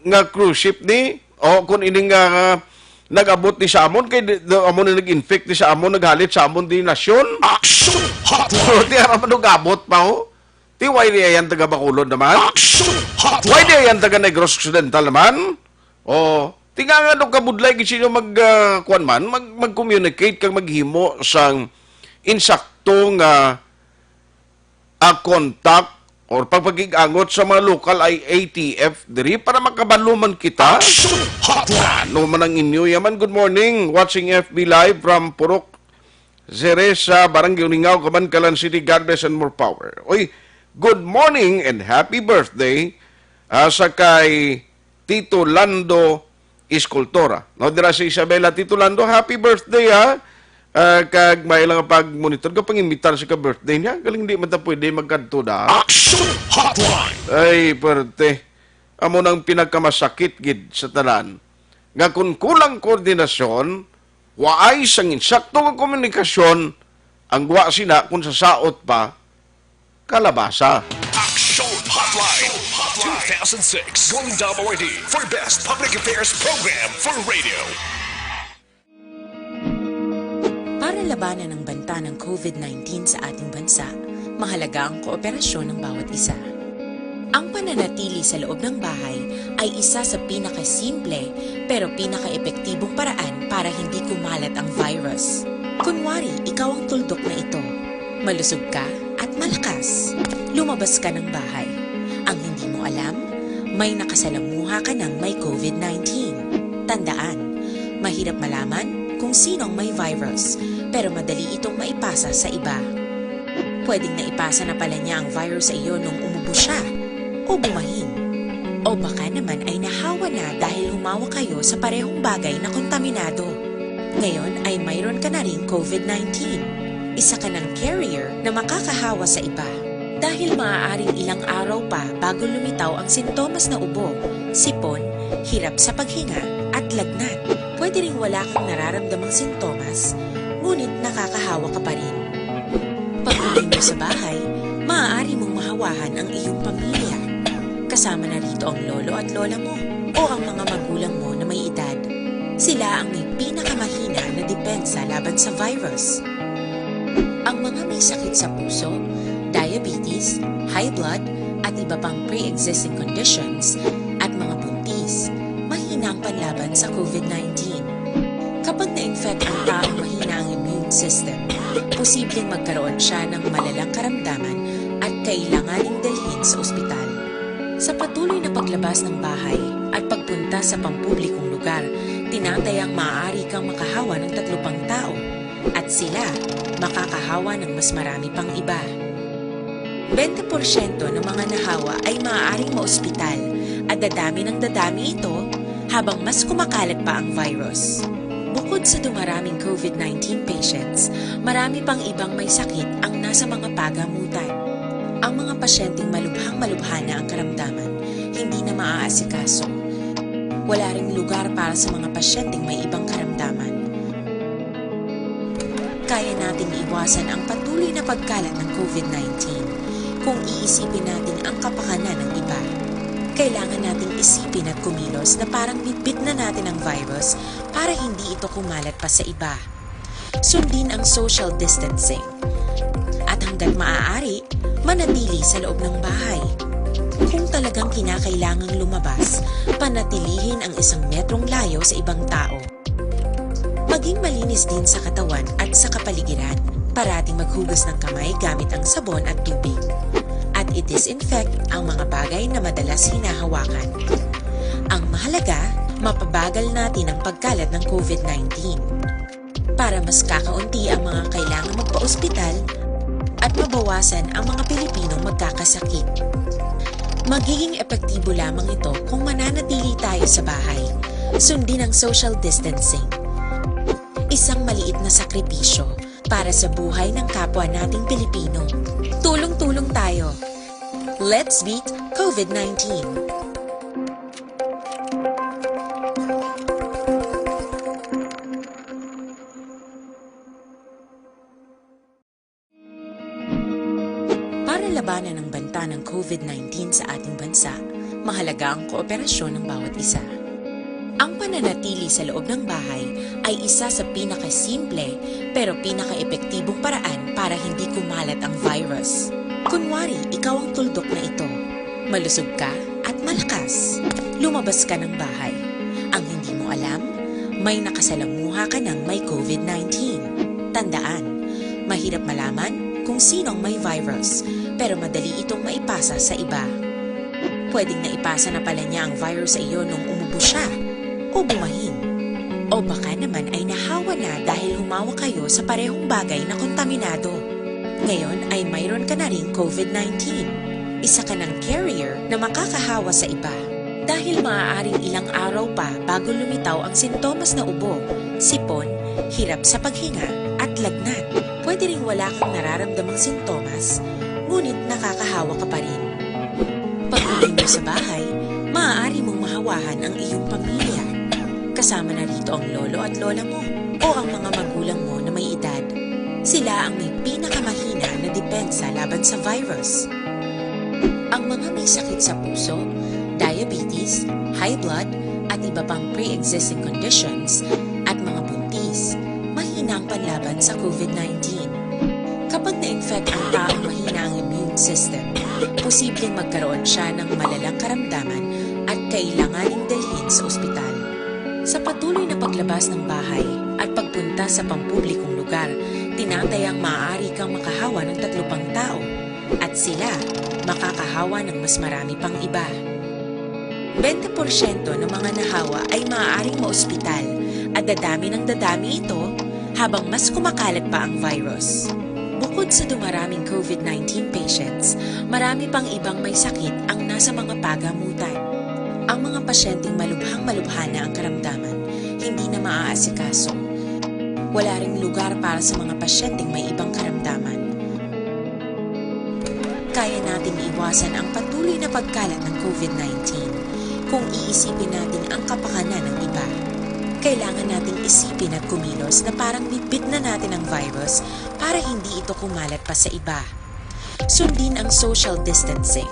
nga cruise ship ni, o kung ining, ah, nag-abot ni sa amon, kay di, do, amo ni nag-infect ni sa amon, naghalit sa amon di nasyon. Action Hotline! Ti ara man nag-abot pa, oh. Ti way di ayan taga Bacolod naman? Action Hotline! Way di ayan taga Negros Occidental naman? Oh, ti nga nga do kabudlay gid sila mag, ah, kuwan man, mag, mag-communicate kag maghimo sang insakto nga, ah, contact or pagpakig-angot sa mga local I A T F diri para makabalo man kita. Action Hotline! Ano man ang inyo yaman? Good morning. Watching F B Live from Purok Zere sa Barangay Uningaw, Kabankalan City. God bless and more power. Oy, good morning and happy birthday asa kay Tito Lando Escultor. No, dira si Isabela, Tito Lando, happy birthday, ha? Ah, kag may lang pag-monitor ka, pangimbitar sa ka-birthday niya. Galing, di man ta pwede magkadto da. Action Hotline! Ay, perte. Amo nang pinakamasakit gid sa tanan. Nga kung kulang koordinasyon, waay sang insakto nga komunikasyon, ang wa sina kung sa saot pa, kalabasa. Action Hotline, two thousand six, Golden Dome Awardee for Best Public Affairs Program for Radio. Para labanan ang banta ng COVID nineteen sa ating bansa, mahalaga ang kooperasyon ng bawat isa. Ang pananatili sa loob ng bahay ay isa sa pinakasimple pero pinakaepektibong paraan para hindi kumalat ang virus. Kunwari, ikaw ang tuldok na ito. Malusog ka at malakas. Lumabas ka ng bahay. Ang hindi mo alam, may nakasalamuha ka ng may COVID nineteen. Tandaan, mahirap malaman kung sino ang may virus, pero madali itong maipasa sa iba. Pwedeng naipasa na pala niya ang virus sa iyo nung umubo siya o bumahin. O baka naman ay nahawa na dahil humawak kayo sa parehong bagay na kontaminado. Ngayon ay mayroon ka na ring COVID nineteen. Isa ka ng carrier na makakahawa sa iba. Dahil maaaring ilang araw pa bago lumitaw ang sintomas na ubo, sipon, hirap sa paghinga, at lagnat. Pwede ring wala kang nararamdamang sintomas, ngunit nakakahawa ka pa rin. Pag-uwi mo sa bahay, maaari mong mahawahan ang iyong pamilya. Kasama na rito ang lolo at lola mo o ang mga magulang mo na may edad. Sila ang may pinakamahina na depensa laban sa virus. Ang mga may sakit sa puso, diabetes, high blood, at iba pang pre-existing conditions, at mga buntis, mahina ang panlaban sa COVID nineteen. Kapag na-infect ang taong mahina ang immune system, posibleng magkaroon siya ng malalang karamdaman at kailanganing dalhin sa ospital. Sa patuloy na paglabas ng bahay at pagpunta sa pampublikong lugar, tinatayang maaari kang makahawa ng tatlo pang tao at sila makakahawa ng mas marami pang iba. Bente porsyento ng mga nahawa ay maaaring maospital at dadami ng dadami ito habang mas kumakalat pa ang virus. Bukod sa dumaraming COVID nineteen patients, marami pang ibang may sakit ang nasa mga pagamutan. Ang mga pasyenteng malubhang-malubha na ang karamdaman, hindi na maaasikaso. Wala ring lugar para sa mga pasyenteng may ibang karamdaman. Kaya nating iwasan ang patuloy na pagkalat ng COVID nineteen kung iisipin natin ang kapakanan ng iba. Kailangan nating isipin at kumilos na parang bitbit na natin ang virus para hindi ito kumalat pa sa iba. Sundin ang social distancing. At hanggat maaari, manatili sa loob ng bahay. Kung talagang kinakailangang lumabas, panatilihin ang isang metrong layo sa ibang tao. Maging malinis din sa katawan at sa kapaligiran. Parating maghugas ng kamay gamit ang sabon at tubig. At i-disinfect ang mga bagay na madalas hinahawakan. Ang mahalaga, mapabagal natin ang pagkalat ng COVID nineteen para mas kakaunti ang mga kailangang magpa-ospital at mabawasan ang mga Pilipinong magkakasakit. Magiging epektibo lamang ito kung mananatili tayo sa bahay. Sundin ang social distancing. Isang maliit na sakripisyo para sa buhay ng kapwa nating Pilipino. Tulong-tulong tayo. Let's beat COVID nineteen. Para labanan ang banta ng COVID nineteen sa ating bansa, mahalaga ang kooperasyon ng bawat isa. Ang pananatili sa loob ng bahay ay isa sa pinakasimple pero pinakaepektibong paraan para hindi kumalat ang virus. Kunwari, ikaw ang tuldok na ito. Malusog ka at malakas. Lumabas ka ng bahay. Ang hindi mo alam, may nakasalamuha ka ng may COVID nineteen. Tandaan, mahirap malaman kung sino ang may virus, pero madali itong maipasa sa iba. Pwedeng naipasa na pala niya ang virus sa iyo nung umubo siya o bumahin. O baka naman ay nahawa na dahil humawak kayo sa parehong bagay na kontaminado. Ngayon ay mayroon ka na ring COVID nineteen. Isa ka nang carrier na makakahawa sa iba. Dahil maaaring ilang araw pa bago lumitaw ang sintomas na ubo, sipon, hirap sa paghinga, at lagnat. Pwede ring wala kang nararamdamang sintomas, ngunit nakakahawa ka pa rin. Pag-uwi mo sa bahay, maaari mong mahawahan ang iyong pamilya. Kasama na rito ang lolo at lola mo o ang mga magulang mo na may edad. Sila ang may pinakamahina na depensa laban sa virus. Ang mga may sakit sa puso, diabetes, high blood, at iba pang pre-existing conditions, at mga buntis, mahina ang panlaban sa COVID nineteen. Kapag na-infect ang taong mahina ang immune system, posibleng magkaroon siya ng malalang karamdaman at kailanganing dalhin sa ospital. Sa patuloy na paglabas ng bahay at pagpunta sa pampublikong lugar, tinatayang maaari kang makahawa ng tatlo pang tao at sila makakahawa ng mas marami pang iba. Bente porsyento ng mga nahawa ay maaaring maospital at dadami ng dadami ito habang mas kumakalat pa ang virus. Bukod sa dumaraming COVID nineteen patients, marami pang ibang may sakit ang nasa mga pagamutan. Ang mga pasyenteng malubhang-malubha na ang karamdaman, hindi na maaasikaso. Wala ring lugar para sa mga pasyenteng may ibang karamdaman. Kaya nating iwasan ang patuloy na pagkalat ng COVID nineteen kung iisipin natin ang kapakanan ng iba. Kailangan nating isipin at kumilos na parang bitbit na natin ang virus para hindi ito kumalat pa sa iba. Sundin ang social distancing.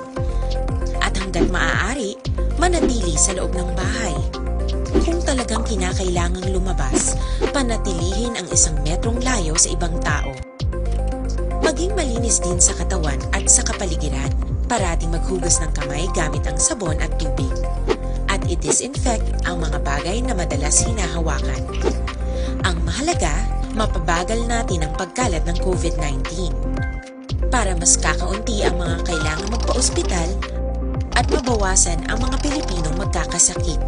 At hanggat maaari, manatili sa loob ng bahay. Kung talagang kinakailangang lumabas, panatilihin ang isang metrong layo sa ibang tao. Maging malinis din sa katawan at sa kapaligiran. Parating maghugas ng kamay gamit ang sabon at tubig. At i-disinfect ang mga bagay na madalas hinahawakan. Ang mahalaga, mapabagal natin ang pagkalat ng COVID nineteen. Para mas kakaunti ang mga kailangan magpa-ospital at mabawasan ang mga Pilipinong magkakasakit.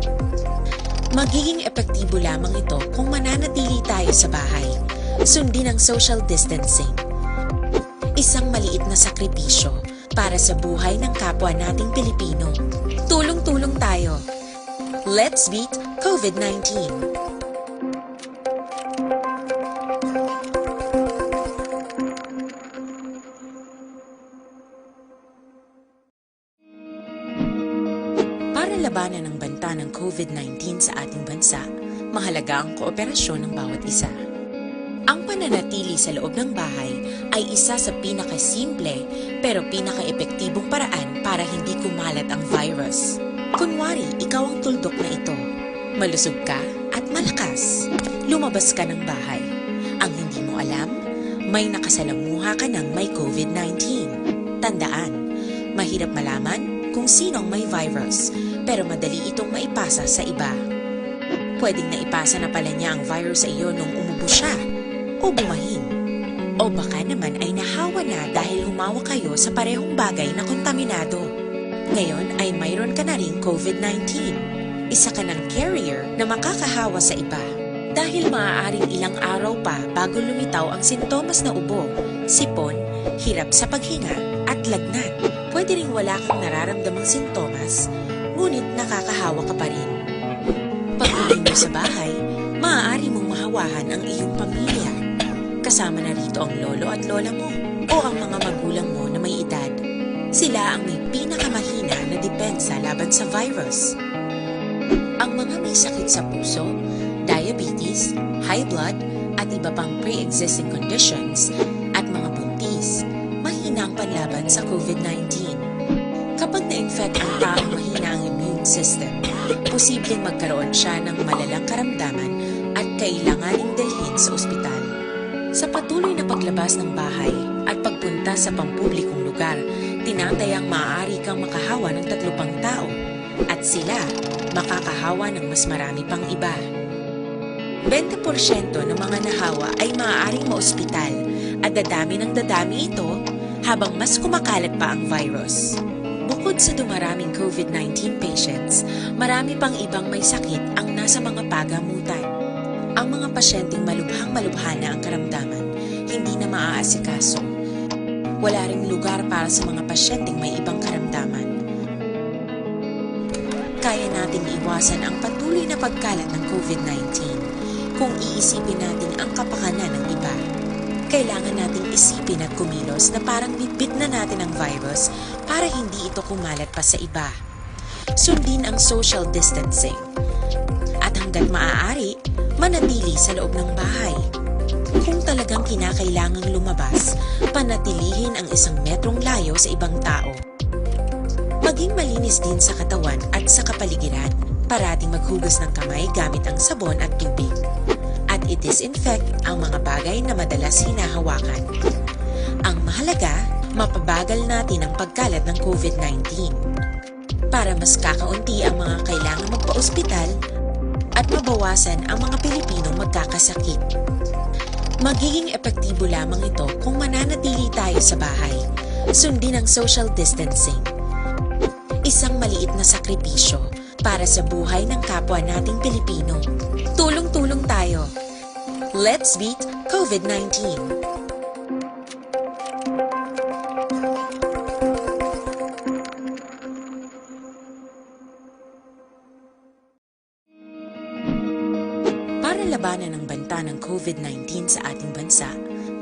Magiging epektibo lamang ito kung mananatili tayo sa bahay. Sundin ang social distancing. Isang maliit na sakripisyo para sa buhay ng kapwa nating Pilipino. Tulong-tulong tayo. Let's beat COVID nineteen. Para labanan ang banta ng COVID nineteen sa ating bansa, mahalaga ang kooperasyon ng bawat isa. Ang pananatili sa loob ng bahay ay isa sa pinakasimple pero pinakaepektibong paraan para hindi kumalat ang virus. Kunwari, ikaw ang tuldok na ito. Malusog ka at malakas. Lumabas ka ng bahay. Ang hindi mo alam, may nakasalamuha ka ng may COVID nineteen. Tandaan, mahirap malaman kung sino ang may virus, pero madali itong maipasa sa iba. Pwedeng naipasa na pala niya ang virus sa iyo nung umubo siya o bumahin. O baka naman ay nahawa na dahil humawa kayo sa parehong bagay na kontaminado. Ngayon ay mayroon ka na ring COVID nineteen. Isa ka ng carrier na makakahawa sa iba. Dahil maaaring ilang araw pa bago lumitaw ang sintomas na ubo, sipon, hirap sa paghinga, at lagnat. Pwede ring wala kang nararamdamang sintomas, ngunit nakakahawa ka pa rin. Pag-uwi mo sa bahay, maaari mong mahawahan ang iyong pamilya. Kasama na rito ang lolo at lola mo o ang mga magulang mo na may edad. Sila ang may pinakamahina na depensa laban sa virus. Ang mga may sakit sa puso, diabetes, high blood, at iba pang pre-existing conditions, at mga buntis, mahina ang panlaban sa COVID nineteen. Kapag na-infect ang taong mahina ang immune system, posibleng magkaroon siya ng malalang karamdaman at kailanganing dalhin sa ospital. Sa patuloy na paglabas ng bahay at pagpunta sa pampublikong lugar, tinatayang maaari kang makahawa ng tatlo pang tao at sila makakahawa ng mas marami pang iba. Bente porsyento ng mga nahawa ay maaaring maospital at dadami ng dadami ito habang mas kumakalat pa ang virus. Bukod sa dumaraming COVID nineteen patients, marami pang ibang may sakit ang nasa mga pagamutan. Ang mga pasyenteng malubhang-malubha na ang karamdaman, hindi na maaasikaso. Wala ring lugar para sa mga pasyenteng may ibang karamdaman. Kaya nating iwasan ang patuloy na pagkalat ng COVID nineteen. Kung iisipin natin ang kapakanan ng iba, kailangan nating isipin at kumilos na parang bitbit na natin ang virus para hindi ito kumalat pa sa iba. Sundin ang social distancing. At hanggat maaari, manatili sa loob ng bahay. Kung talagang kinakailangang lumabas, panatilihin ang isang metrong layo sa ibang tao. Maging malinis din sa katawan at sa kapaligiran. Parating maghugas ng kamay gamit ang sabon at tubig. At i-disinfect ang mga bagay na madalas hinahawakan. Ang mahalaga, mapabagal natin ang pagkalat ng COVID nineteen. Para mas kakaunti ang mga kailangang magpa-ospital at mabawasan ang mga Pilipinong magkakasakit. Magiging epektibo lamang ito kung mananatili tayo sa bahay. Sundin ang social distancing. Isang maliit na sakripisyo para sa buhay ng kapwa nating Pilipino. Tulong-tulong tayo. Let's beat COVID nineteen. Para labanan ang banta ng COVID nineteen sa ating bansa,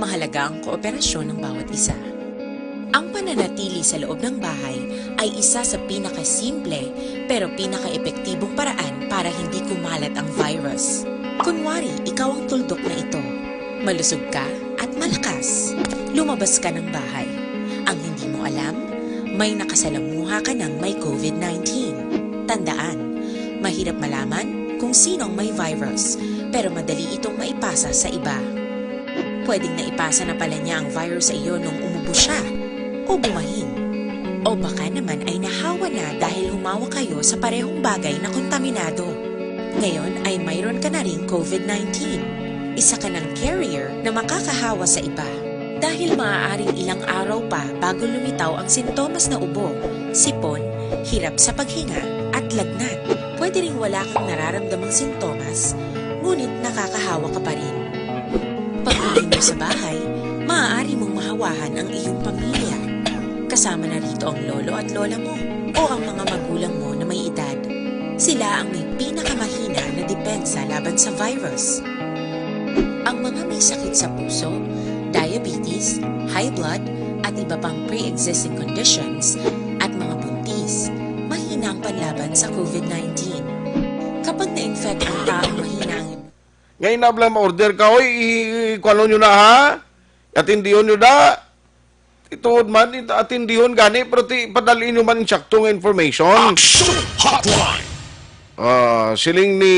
mahalaga ang kooperasyon ng bawat isa. Ang pananatili sa loob ng bahay ay isa sa pinakasimple pero pinakaepektibong paraan para hindi kumalat ang virus. Kunwari, ikaw ang tuldok na ito. Malusog ka at malakas. Lumabas ka ng bahay. Ang hindi mo alam, may nakasalamuha ka ng may COVID nineteen. Tandaan, mahirap malaman kung sino ang may virus, pero madali itong maipasa sa iba. Pwedeng naipasa na pala niya ang virus sa iyo nung umubo siya o bumahin. O baka naman ay nahawa na dahil humawak kayo sa parehong bagay na kontaminado. Ngayon ay mayroon ka na ring COVID nineteen. Isa ka ng carrier na makakahawa sa iba. Dahil maaaring ilang araw pa bago lumitaw ang sintomas na ubo, sipon, hirap sa paghinga, at lagnat. Pwede ring wala kang nararamdamang sintomas, ngunit nakakahawa ka pa rin. Pag-uwi mo sa bahay, maaari mong mahawahan ang iyong pamilya. Kasama na rito ang lolo at lola mo o ang mga magulang mo na may edad. Sila ang may pinakamahina na depensa laban sa virus. Ang mga may sakit sa puso, diabetes, high blood, at iba pang pre-existing conditions, at mga buntis, mahina ang panlaban sa COVID nineteen. Kapag na-infect ang taong mahina ang Ngayon na lang ma-order ka, oy, i-, i-, kuwanon nyo na, ha? Atindihon nyo na. Ituod man, it-, atindihon gani, pero ti, padali nyo man insakto nga information. Action Hotline! Ah, siling ni,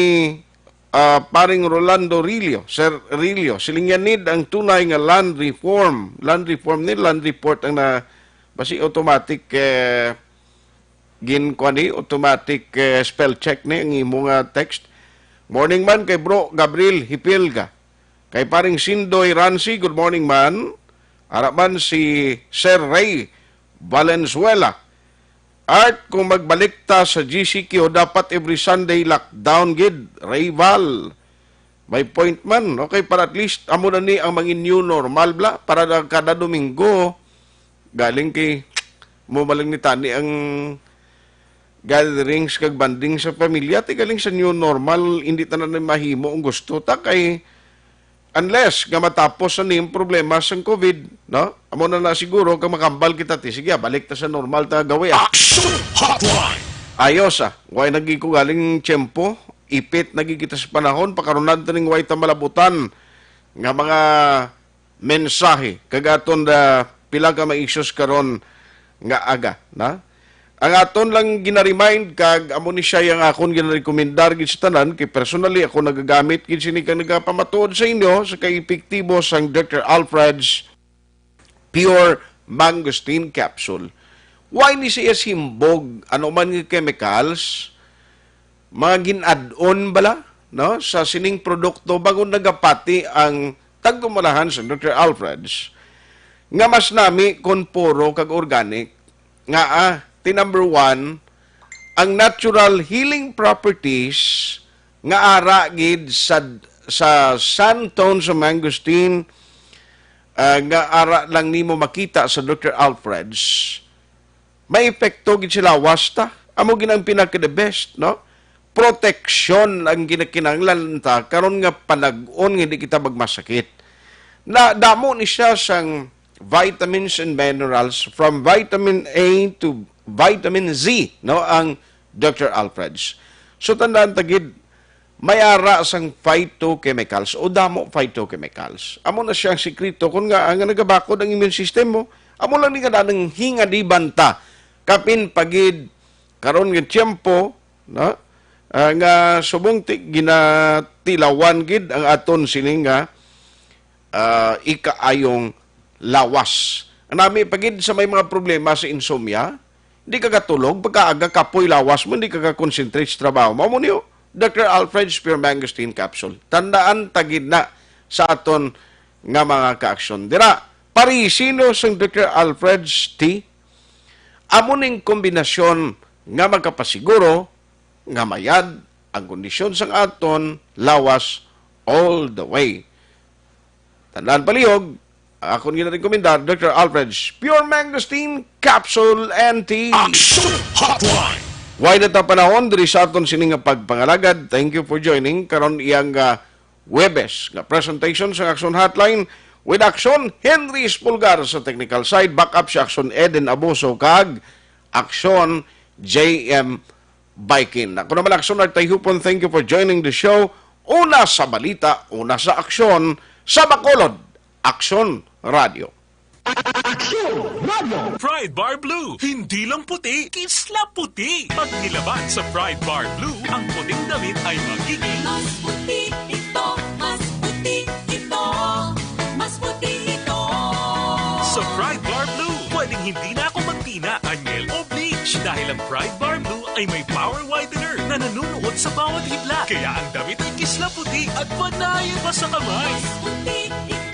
ah, paring Rolando Rillo, Sir Rillo, siling niya need ang tunay nga land reform. Land reform ni land report ang na, basi automatic, eh, gin, kuwan ni, automatic, eh, spell check ni ang imo nga text. Morning man kay Bro Gabriel Hipilga. Kay paring Sindoy Ransi, good morning man. Ara man si Sir Ray Valenzuela. Art, kung magbalik ta sa G C Q, dapat every Sunday lockdown gid, Ray Val. May point man, okay, para at least amo na ni ang mangin new normal bla, para na kada Domingo, galing kay mo malang ni tani ang gatherings kag bonding sa pamilya, ti galing sa new normal, hindi tanan na mahimo ang gusto ta kay unless nga matapos na ni ang problema sang COVID, no? Amo na na siguro kag makambal kita ti, sige, ah, balik ta sa normal ta gawi, ah. Action Hotline! Ayos, ah. Way nagi ko galing tiyempo, ipit nagi kita sa panahon, pakarunan ta ning way ta malabutan nga mga mensahe kag aton da pila ka mga issues karon nga aga, na? Ang aton lang gina-remind kag amo ni siya yang akon ginarekomendar gid sa tanan, kay personally ako nagagamit gid sini kag nagapamatuod sa inyo sa kaepektibo sang Doctor Alfred's Pure Mangosteen Capsule. Why ni siya simbog? Ano man nga chemicals? Mga gin-add-on bala, no, sa sining produkto bangod nagapati ang tagumalahan sa Doctor Alfred's nga mas nami kon puro kag organic, nga, ah, ti number one, ang natural healing properties nga ara gid sa, sa sandstone sa mangosteen, ah, nga ara lang nimo makita sa Doctor Alfred's, may epekto gid sa lawas ta. Amo gid ang pinaka the best, no? Proteksyon ang ginakinahanglan ta karon nga panag-on nga hindi kita magmasakit. Na damo ni siya sang vitamins and minerals, from vitamin A to vitamin Z, no, ang Doctor Alfred's. So tandaan ta gid, may ara sang phytochemicals o damo phytochemicals. Amo na siya ang sikreto kung nga, nga nagabakod ang immune system mo. Amo lang ni nga nang hingadiban ta kapin pagid karon nga tiyempo, no? Ah, nga subong ti ginatilawan gid ang aton sini nga, ah, ikaayong lawas. Nami pagid sa may mga problema sa insomnia, hindi ka katulog, pagkaaga kapoy lawas mo, hindi ka ka-concentrate sa trabaho. Mao mo niyo, Doctor Alfred's Pure Mangosteen Capsule. Tandaan ta gid na sa aton nga mga kaaksyon. Dira, parisino sang Doctor Alfred's tea? Amo ning kombinasyon nga makapasiguro nga mayad ang kondisyon sang aton lawas all the way. Tandaan palihog, akon ginarekomendar, Doctor Alfred's Pure Mangosteen Capsule and Tea. Action Hotline! Way na ta panahon diri sa aton sini nga pagpangalagad. Thank you for joining. Karon iyang, ah, Huwebes nga presentation sa Action Hotline with Action Henry Espulgar sa technical side, backup si Action Eden Abuso, kag Action J M Baikin. Ako naman, Action Art Tayhupon, thank you for joining the show. Una sa balita, una sa aksyon, sa Bacolod, Action Radio. Action Radio. Pride Bar Blue, hindi lang puti, kisla puti. Pag nilaban sa Pride Bar Blue, ang puting damit ay magiging Mas puti ito, mas puti ito, mas puti ito. Sa Pride Bar Blue, pwedeng hindi na ako magtina, anyel o bleach dahil ang Pride Bar Blue ay may power whitener na nanunuot sa bawat hibla. Kaya ang damit ay kisla puti at panayon pa sa kamay. Mas puti ito,